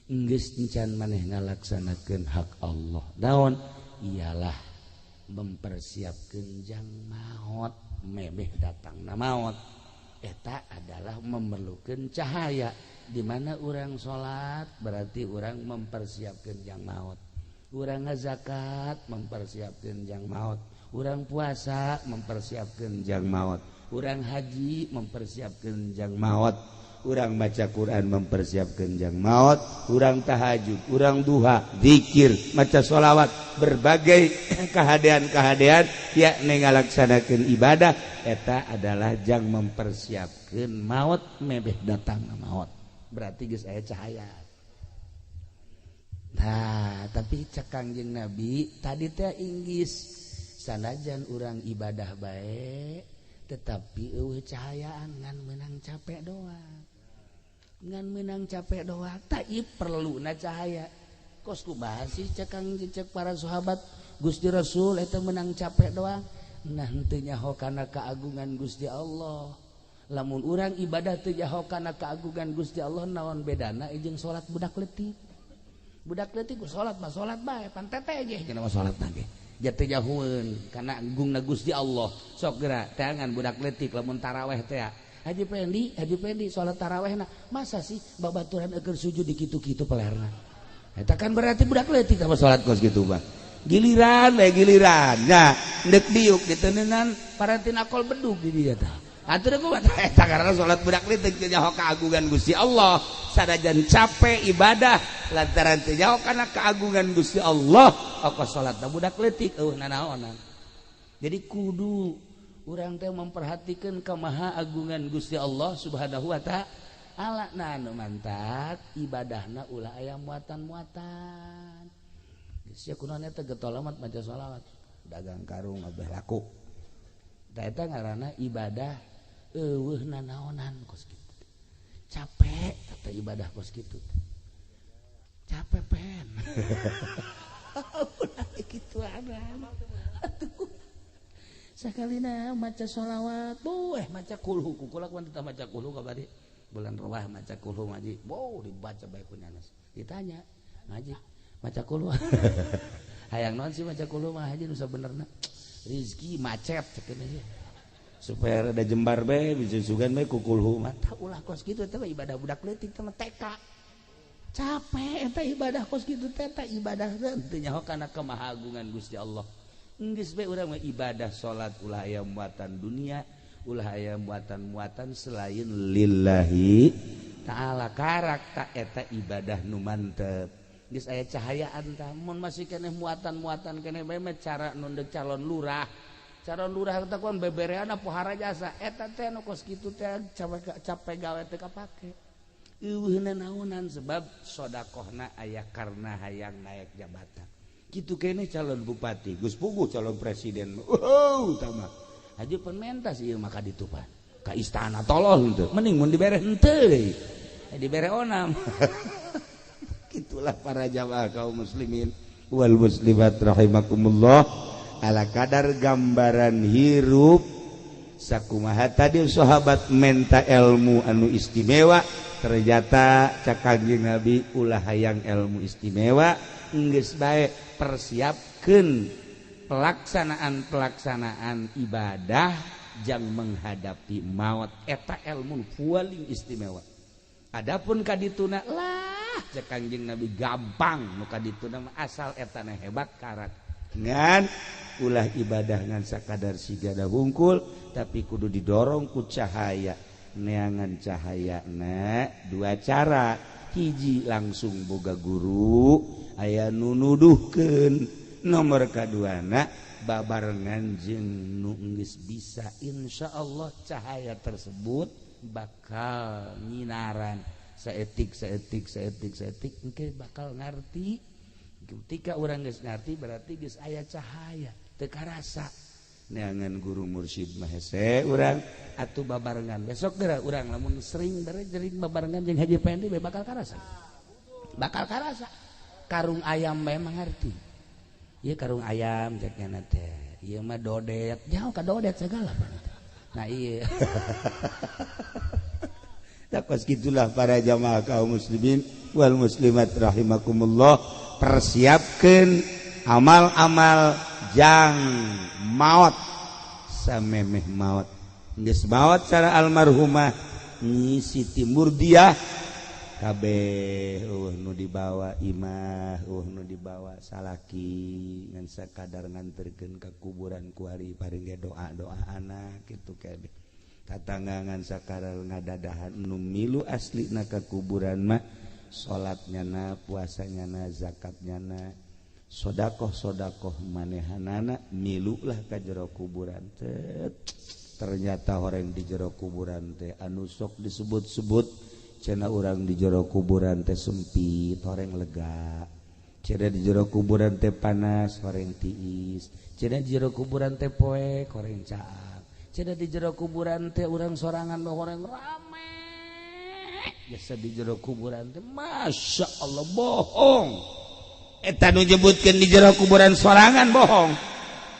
A: geus encan maneh ngalaksanakeun hak Allah. Naon? Ialah mempersiapkeun jang maot memeh datangna maot. Eta adalah memerlukan cahaya. Di mana orang sholat berarti orang mempersiapkan jang maut. Orang ngazakat mempersiapkan jang maut. Orang puasa mempersiapkan jang maut. Orang haji mempersiapkan jang maut. Orang baca Quran mempersiapkan jang maut. Orang tahajud, orang duha, zikir, maca sholawat, berbagai kehadean-kehadean yakni ngalaksanakeun ibadah eta adalah jang mempersiapkan maut mebeh datang maut. Berarti geus aya cahaya. Nah, tapi cek Kangjeng Nabi tadi teh inggis sanajan urang ibadah bae tetapi eueuh cahayaan ngan meunang capek doang. Ngan meunang capek doang tak ieu perluna cahaya. Kos kumaha sih cek Kangjeng cek para sahabat Gusti Rasul eta meunang capek doang.
C: Nah, henteu nyaho kana keagungan Gusti Allah. Lamun urang ibadah teu nyaho kana keagungan Gusti Allah, naon bedana jeung salat budak leutik? Budak leutik ku salat mah salat bae, pan tete ge cenah mah salat ge. Jatuh jauheun kana agungna Gusti Allah. Sok geura teangan budak leutik lamun taraweh teh. Haji Pendi, Haji Pendi salat tarawehna, masa sih babaturan eukeur sujud di kitu-kitu pelerna. Eta kan berarti budak leutik sama salat kos kitu mah. Giliran we giliran. Nah, ndek diuk diteuneunnan parantin akol bedug di dieu tah. Atuh kumaha eta karena salat budak leutik teu nyaho keagungan Gusti Allah. Sanajan capek ibadah lantaran teu nyaho kana keagungan Gusti Allah, oko salatna budak leutik eueuh nanaonan. Jadi kudu urang teh memperhatikan kemahaagungan Gusti Allah Subhanahu wa ta'ala. Nah, anu mantak ibadahna ulah aya muatan-muatan. Geus sia kunaon eta getol amat maca sholawat, dagang karung abeh laku. Tah eta ngaranna ibadah eueuh nanaonan kos kitu. Capek teh ibadah kos kitu. Capek pen. Ulah kitu atuh. Sakalina maca sholawat, bueh maca kulhu, kukula kuan teu maca kulhu kabari. Bulan ruah maca kulhu ngaji, boh dibaca bae ku nyanas. Ditanya, ngaji maca kulhu. Hayang naon sih maca kulhu mah haji nu sabenerna? Rizki macet cek aja.
A: Supaya rada jembar bae bisa sugan bae ku kulhu mah.
C: Tah ulah kos kitu teh ibadah budak leutik teh TK. Capek eta ibadah kos kitu teh eta ibadah teu nyaho kana kemahagungan Gusti Allah. Geus bae urang mah ibadah salat ulah aya muatan dunia, ulah aya muatan-muatan selain
A: lillahi
C: ta'ala. Karak ta eta ibadah nu mantep. Geus aya cahayaan tah mun masih keneh muatan-muatan keneh bae mah cara nu deuk calon lurah. Calon lurah teh kuan bebereana pohara jasa eta teh nu kos kitu teh capek gawe teu kapake. Eueuh naonan sebab sodakohna aya karena hayang naik jabatan.
A: Kitu kene calon bupati, geus puguh calon presiden. Oh, tama.
C: Haji pementas ieu mah ka ditu pan. Ka istana tolol henteu. Mending mun dibere henteu deui. Dibere onam.
A: Itulah para jamaah kaum muslimin wal muslimat rahimakumullah. Ala kadar gambaran hirup sakumaha tadi sahabat menta ilmu anu istimewa, ternyata cak Kangjeng Nabi ulah hayang ilmu istimewa, geus bae persiapkeun pelaksanaan-pelaksanaan ibadah jang menghadapi maut, eta ilmu paling istimewa. Adapun kadituna lah cek Kangjeng Nabi gampang nu kadituna mah asal etana hebat karak. Ngan ulah ibadah ngan sakadar sigada hungkul, tapi kudu didorong ku cahaya. Neangan cahaya na dua cara, hiji langsung boga guru aya nu nuduhkeun, nomor kaduana babarengan jeung nu geus bisa, insyaallah cahaya tersebut bakal nyinaran saetik saetik saetik saetik engke bakal ngarti. Ketika urang geus ngarti berarti geus aya cahaya teu karasa. Neangan guru mursyid mah hese urang
C: atuh babarengan besok geura urang lamun sering sering babarengan jeung Haji Pendi bakal karasa. Bakal karasa. Karung ayam bae mengerti. Ieu karung ayam cek nya teh. Ieu mah dodet, jauh ka dodet segala. Nah ieu.
A: Tak pas gitulah para jamaah kaum muslimin wal muslimat rahimakumullah, persiapkeun amal-amal jang maot samemeh maot. Geus maot cara almarhumah Nyi Siti Murdiah kabeh eueuh nu dibawa imah, eueuh nu dibawa salaki, ngan sakadar nganterkeun ka kuburan kuari paring ge doa-doa anak kitu kabeh. Tatangga ngan sakadar ngadadahan nu milu aslina ka kuburan mah salatnya na, puasanya na, zakatnya na, sodakoh-sodakoh manehanana milulah ka jero kuburan teh. Ternyata orang di jero kuburan teh anu sok disebut-sebut cenah urang di jero kuburan teh sempit, horeng lega. Cenah di jero kuburan teh panas, horeng tiis.
C: Cenah di jero kuburan teh poek, horeng caang. Cenah di jero kuburan teh urang sorangan horeng rame. Jasa di jero kuburan teh Masya Allah bohong.
A: Eta nu nyebutkeun di jero kuburan sorangan bohong.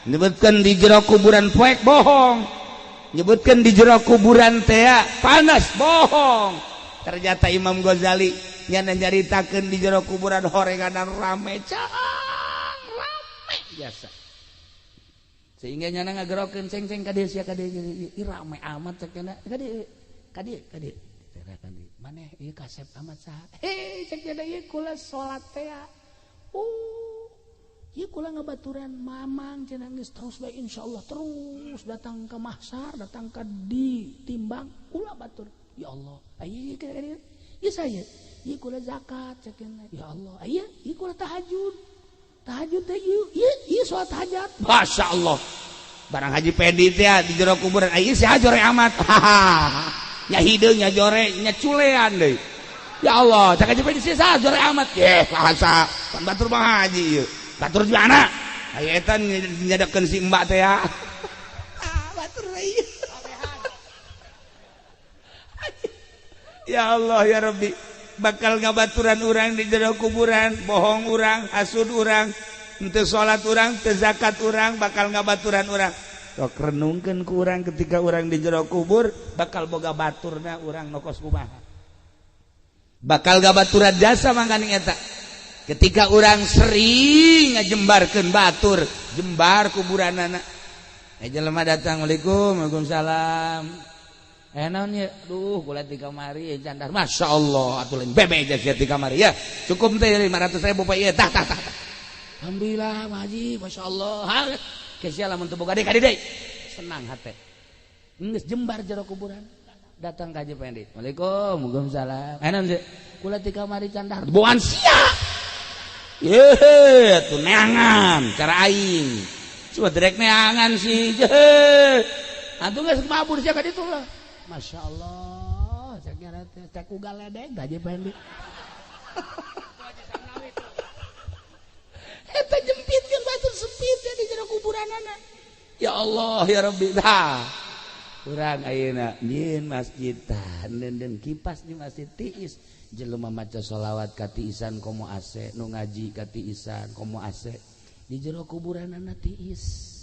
A: Nyebutkeun di jero kuburan poek bohong. Nyebutkeun di jero kuburan teh panas bohong. Ternyata Imam Ghazali nyana nyaritakeun di jero kuburan horenganan rame cang rame biasa. Sehingga nyana ngagerokeun ceng-ceng ka dieu sia ka dieu ieu rame amat cek cenah ka dieu ka dieu ka dieu. Maneh ieu kasep amat saha? Hei cek cenah ieu kula salat teh. Ieu kula ngabaturan mamang cenah geus terus bae insyaallah terus datang ke mahsyar, datang ke ditimbang kula batur. Ya Allah, aya ieu ieu saya, ieu kula zakat cek cenah. Ya Allah, aya ieu kula tahajud. Tahajud teh ieu, ieu salat hajat. Masyaallah. Barang Haji Pedi teh di jero kuburan, aya si hajore amat. Nya hideung nya jore nya culean deui. Ya Allah, cak Haji Pedi sih jore amat. Ye, bahasa pan batur mah haji ieu. Batur di mana? Aya eta nyadakeun si mbak teh ya. Ah, batur ieu. Ya Allah ya Rabbi, bakal ngabaturan urang di jero kuburan, bohong urang, hasud urang, henteu salat urang, teu zakat urang, bakal ngabaturan urang. Sok renungkeun ku urang ketika urang di jero kubur, bakal boga baturna urang nokos kumaha. Bakal gabaturan jasa mangkaning eta. Ketika urang sering ngajembarkeun batur, jembar kuburanana. Jelema datang, "Waalaikum, waalaikumsalam." Naon ye? Duh, kula di kamari candar. Masya Allah, atuh lain bebe aja sia di kamari ya. Cukup teh 500.000 Pak ieu. Tah tah tah. Alhamdulillah, Pak Haji, Masya Allah. Kesia lamun teu boga deui ka deui. Senang hate. Geus jembar jero kuburan. Datang ka Haji Pendi. Waalaikum, waalaikumsalam. Naon ye? Kula di kamari candar. Boan sia. Ye, atuh neangan cara aing. Coba direk neangan sih. Atuh geus mabur sia ka ditu lah. Masya Allah, cek nyara teh cek ugal ledeng Haji Pendi. Eta jempitkeun batur sempit ya di jero kuburanana. Ya Allah ya Rabbi. Tah. Urang ayeuna nyieun masjid tah neundeun kipas di masjid tiis. Jelema maca sholawat ka tiisan komo AC, nu ngaji ka tiisan komo AC. Di jero kuburanana tiis.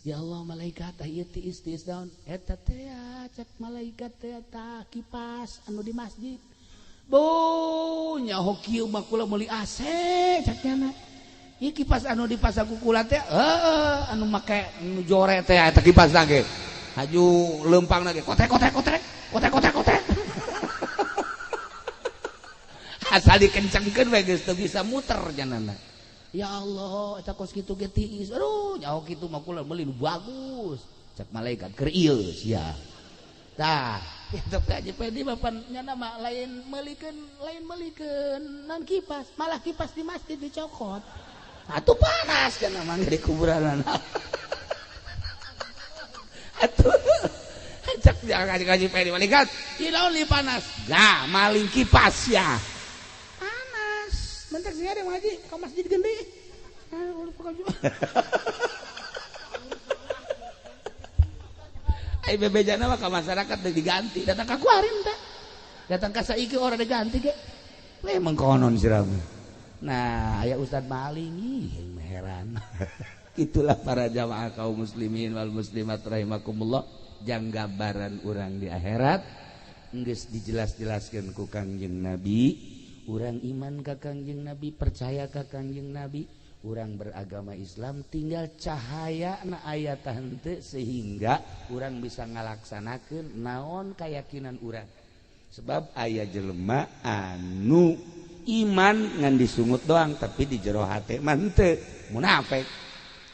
A: Ya Allah malaikat tah ieu tiis tiis daun eta teh cek malaikat teh tah kipas anu di masjid. Bu nyaho kieu mah kula meuli AC cek nyana. Ieu kipas anu dipasang ku kula teh heueuh anu make nu jore teh eta kipas ge. Haju leumpangna ge kotrek kotrek kotrek kotrek kotrek kotrek. Asal dikencengkeun we geus teu bisa muter janana. Ya Allah, eta kos kitu ge tiis. Aduh, nyaho kitu mah kula meuli nu bagus. Cek malaikat keur ieu sia. Tah, kitu ka Haji Pedi mah pan nyana mah lain meulikeun non kipas, malah kipas di masjid dicokot. Atuh panas kana mah di kuburanana. Atuh cek Haji Pedi malaikat, ieu lamun panas. Gah, maling kipas ya. Bentar sih ada ngaji ke masjid gede. Ai bebejana mah ka masyarakat deui diganti, datang ka kuarin teh. Datang ka saiki ora diganti ge. Memang konon siram. Nah, aya Ustad maling ih heran. Itulah para jamaah kaum muslimin wal muslimat rahimakumullah, jang gambaran urang di akhirat geus dijelas-jelaskeun ku Kangjeng Nabi. Urang iman ka Kangjeng Nabi, percaya ka Kangjeng Nabi, urang beragama Islam tinggal cahaya na ayat henteu sehingga urang bisa ngalaksanakeun naon keyakinan urang. Sebab aya jelema anu iman ngan disungut doang tapi di jero hate mah henteu, munafik.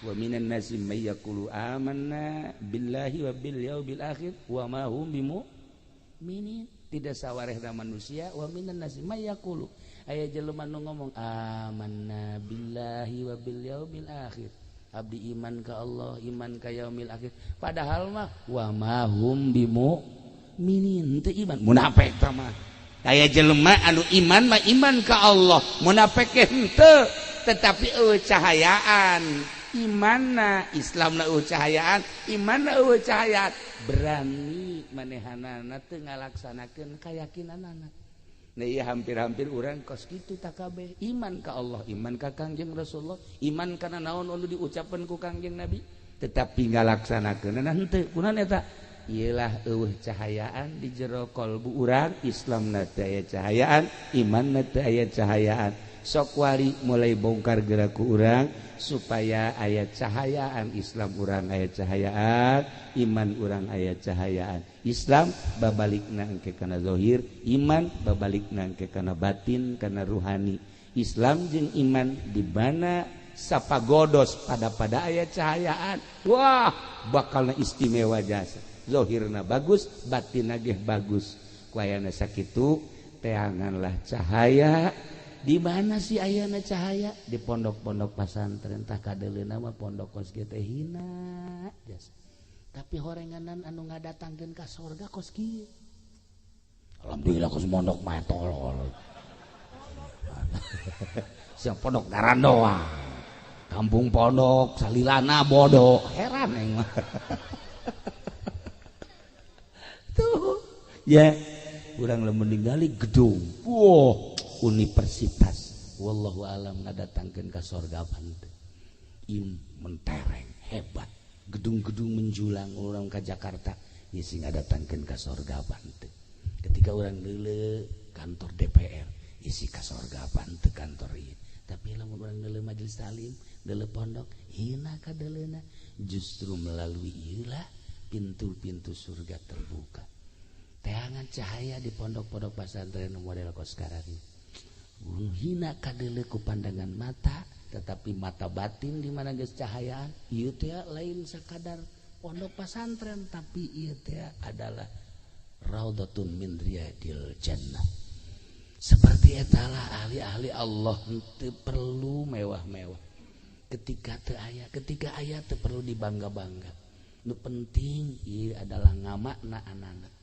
A: Wa minan nasi may yaqulu amanna billahi wa bil yaumil akhir wa ma hum bimu'minin. Tidak sawarehna manusia wa minan nasi may yaqulu aya jelema nu ngomong amanna billahi wa bil yaumil akhir, abdi iman ka Allah, iman ka yaumil akhir, padahal mah wa ma hum bimu'minin, teu iman, munafik tah mah. Aya jelema anu iman mah iman ka Allah, munafik ge henteu, tetapi eueuh cahayaan imanna, Islamna eueuh cahayaan, imanna eueuh cahayaan, berani manehanana teu ngalaksanakeun kayakinanana.
C: Nah iya hampir-hampir urang kos kitu takabeh iman ka Allah, iman ka Kangjeng Rasulullah, iman kana naon anu diucapkeun ku Kangjeng Nabi, tetapi ngalaksanakeunna henteu. Kunaon eta? Iyalah eueuh cahayaan di jero kalbu urang, Islamna teu aya cahayaan, imanna teu aya cahayaan. Sok wari mulai bongkar gerak ku urang supaya aya cahayaan Islam urang aya cahayaan, iman urang aya cahayaan. Islam babalikna engke kana zahir, iman babalikna engke kana batin, kana ruhani. Islam jeung iman di mana sapagodos pada aya cahayaan. Wah, bakalna istimewa jasa. Zahirna bagus, batinna ge bagus. Ku ayana sakitu teanganlah cahaya. Di mana sih ayana cahaya? Di pondok-pondok pasantren tah kadeuleuna mah pondok kos kieu teh hina jasa. Tapi horenganan anu ngadatangkeun ka sorga kos kieu. Alhamdulillah kos mondok mah tolol. Siang pondok garandoa. Kampung pondok salilana bodoh, heran aing mah. Tuh, ya, urang lamun ningali gedung. Wah, universitas. Wallahu alam ngadatangkeun ka sorga teu. Im mentereng hebat. Gedung-gedung menjulang orang ke Jakarta ya sing ngadatangkeun ka sorga teu. Ketika orang neuleuh kantor DPR isi ka sorga teu kantor ieu. Tapi lamun urang neuleuh majelis taklim, neuleuh pondok, hina kadeuleuna. Justru melalui ieu lah pintu-pintu surga terbuka. Teangan cahaya di pondok-pondok pesantren model kos sekarang. Hina kadeuleuh ku pandangan mata, tetapi mata batin di mana geus cahayaan, ieu teh lain sakadar pondok pesantren, tapi ieu teh adalah raudhatun min riyadil jannah. Seperti etalah ahli-ahli Allah teu perlu mewah-mewah. Ketika teu aya, ketika aya teu perlu dibangga-bangga. Nu penting ieu adalah ngamakna anak-anak.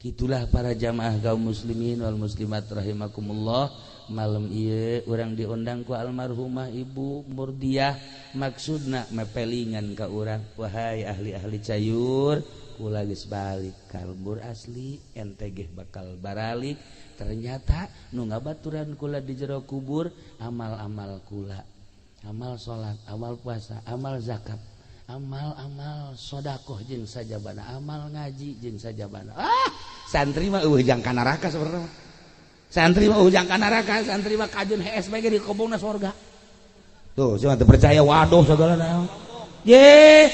C: Itulah para jamaah kaum muslimin wal muslimat rahimakumullah. Malam ieu urang diundang ku almarhumah Ibu Murdiah, maksudna mepelingan ka urang, wahai ahli-ahli cayur, kula geus balik ka lembur asli, ente ge bakal baralik. Ternyata nu ngabaturan kula di jero kubur amal-amal kula, amal salat, amal puasa, amal zakat, amal-amal sodakoh jeung sajabana, amal ngaji jeung sajabana. Ah, santri mah eueuh jang ka neraka sebenarnya. Santri mah eueuh jang ka neraka, santri mah kajun hees bae ge di kobongna sorga. Tuh, cuma teu percaya waduh sagala naon. Ye,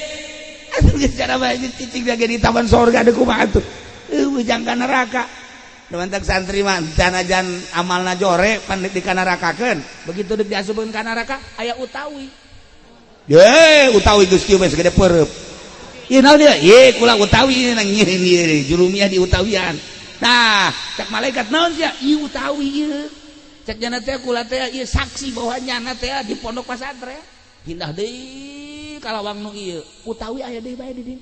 C: atuh geus cara bae cicing ge di taman sorga deui kumaha atuh. Eueuh jang ka neraka. Nu mantak santri mah sanajan amalna jore pan di ka nerakakeun. Begitu deuk diasupkeun ka neraka aya utawi. Ye, utawi geus kieu bae segede peureub. Ieu naon dia? Ye, kula utawi nang ieu jurumiah di utawian. Nah, cak malaikat naon sia? Ieu utawi ieu. Cak jana teh kula teh ieu saksi bahwa nyana teh di pondok pasantren. Pindah deui ka lawang nu ieu. Utawi aya deui bae di dieu.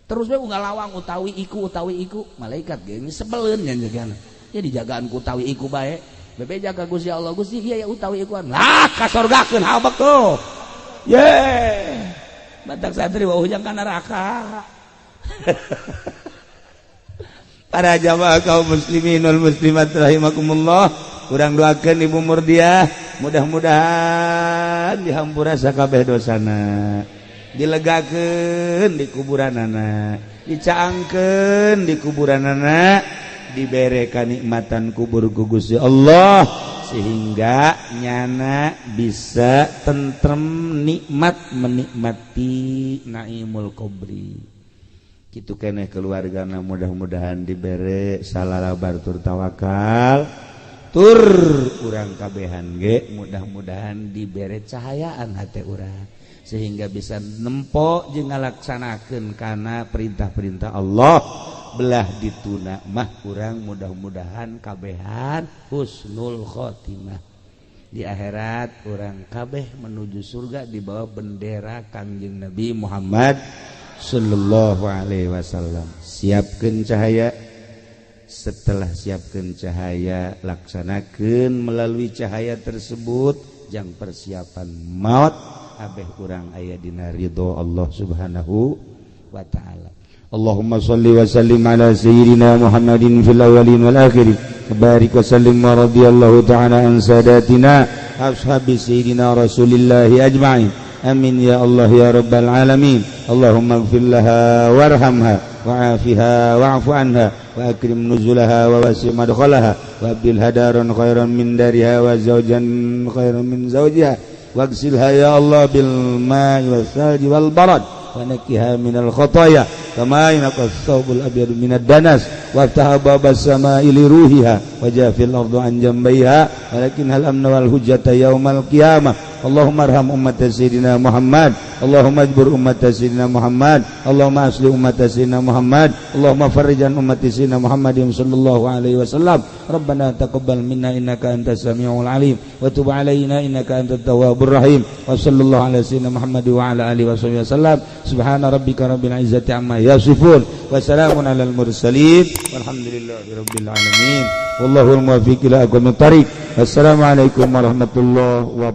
C: Terus bae unggal lawang utawi iku utawi iku. Malaikat ge sebeleun nya jagana. Ya dijagaan ku utawi iku bae. Bebeja ka Gusti Allah, Gusti ieu ya utawi ikuan. Lah, ka sorgakeun habek tuh. Ye, batak santri wah ujang ka neraka. Para jamaah kaum muslimin wal muslimat rahimakumullah, urang doakeun Ibu Murdiah mudah-mudahan dihampura sakabeh dosana, dilegakeun di kuburanana, dicaangkeun di kuburanana, dibere kanikmatan kubur ku Gusti Allah sehingga nyana bisa tentrem nikmat menikmati naimul kubri. Kitu keneh keluargana mudah-mudahan dibere salalabar tur tawakal tur urang kabehan ge mudah-mudahan dibere cahayaan hate urang sehingga bisa nempo jeung ngalaksanakeun kana perintah-perintah Allah. Belah dituna mah urang mudah-mudahan kabehan husnul khotimah di akhirat, urang kabeh menuju surga di bawah bendera Kangjeng Nabi Muhammad sallallahu alaihi wasallam. Siapkeun cahaya, setelah siapkeun cahaya laksanakeun melalui cahaya tersebut jang persiapan maut abeh urang aya dina ridho Allah Subhanahu wa taala. Allahumma shalli wa sallim ala sayyidina Muhammadin fil awwalin wal akhirin.
A: Barik wa sallim wa radhiyallahu ta'ala an sadatina ashabi sayyidina Rasulillahi ajma'in. Amin ya Allah ya rabbal alamin. Allahumma ighfir laha warhamha wa'afiha wa'fu anha wa akrim nuzulaha wa wasi' madkhalaha wa abdilha daran khairan min dariha wa zawjan khairan min zawjiha waghsilha ya Allah bil ma'i was salji wal barad wa nakkiha minal khataya kama yunqqa ath-thawbul abyadu minad danas waftah babas sama'i li ruhiha wa jafil ardu an jambayha walakin hal amna wal hujjata yaumal qiyamah. Allahumma arham ummat sayyidina Muhammad, Allahumma ajbur ummat sayyidina Muhammad, Allahumma asli ummat sayyidina Muhammad, Allahumma farrijan ummat sayyidina Muhammadin sallallahu alaihi wasallam. Rabbana taqabbal minna innaka antas samiul alim wa tub alaina innaka antat tawwabur rahim. Wa sallallahu ala sayyidina Muhammad wa ala alihi wasahbihi wasallam. Subhana rabbika rabbil izzati amma yasifun wa salamun alal mursalin walhamdulillahi rabbil alamin. Wallahul muwaffiq ila aqwamit thariq. Wassalamualaikum warahmatullahi wabarakatuh.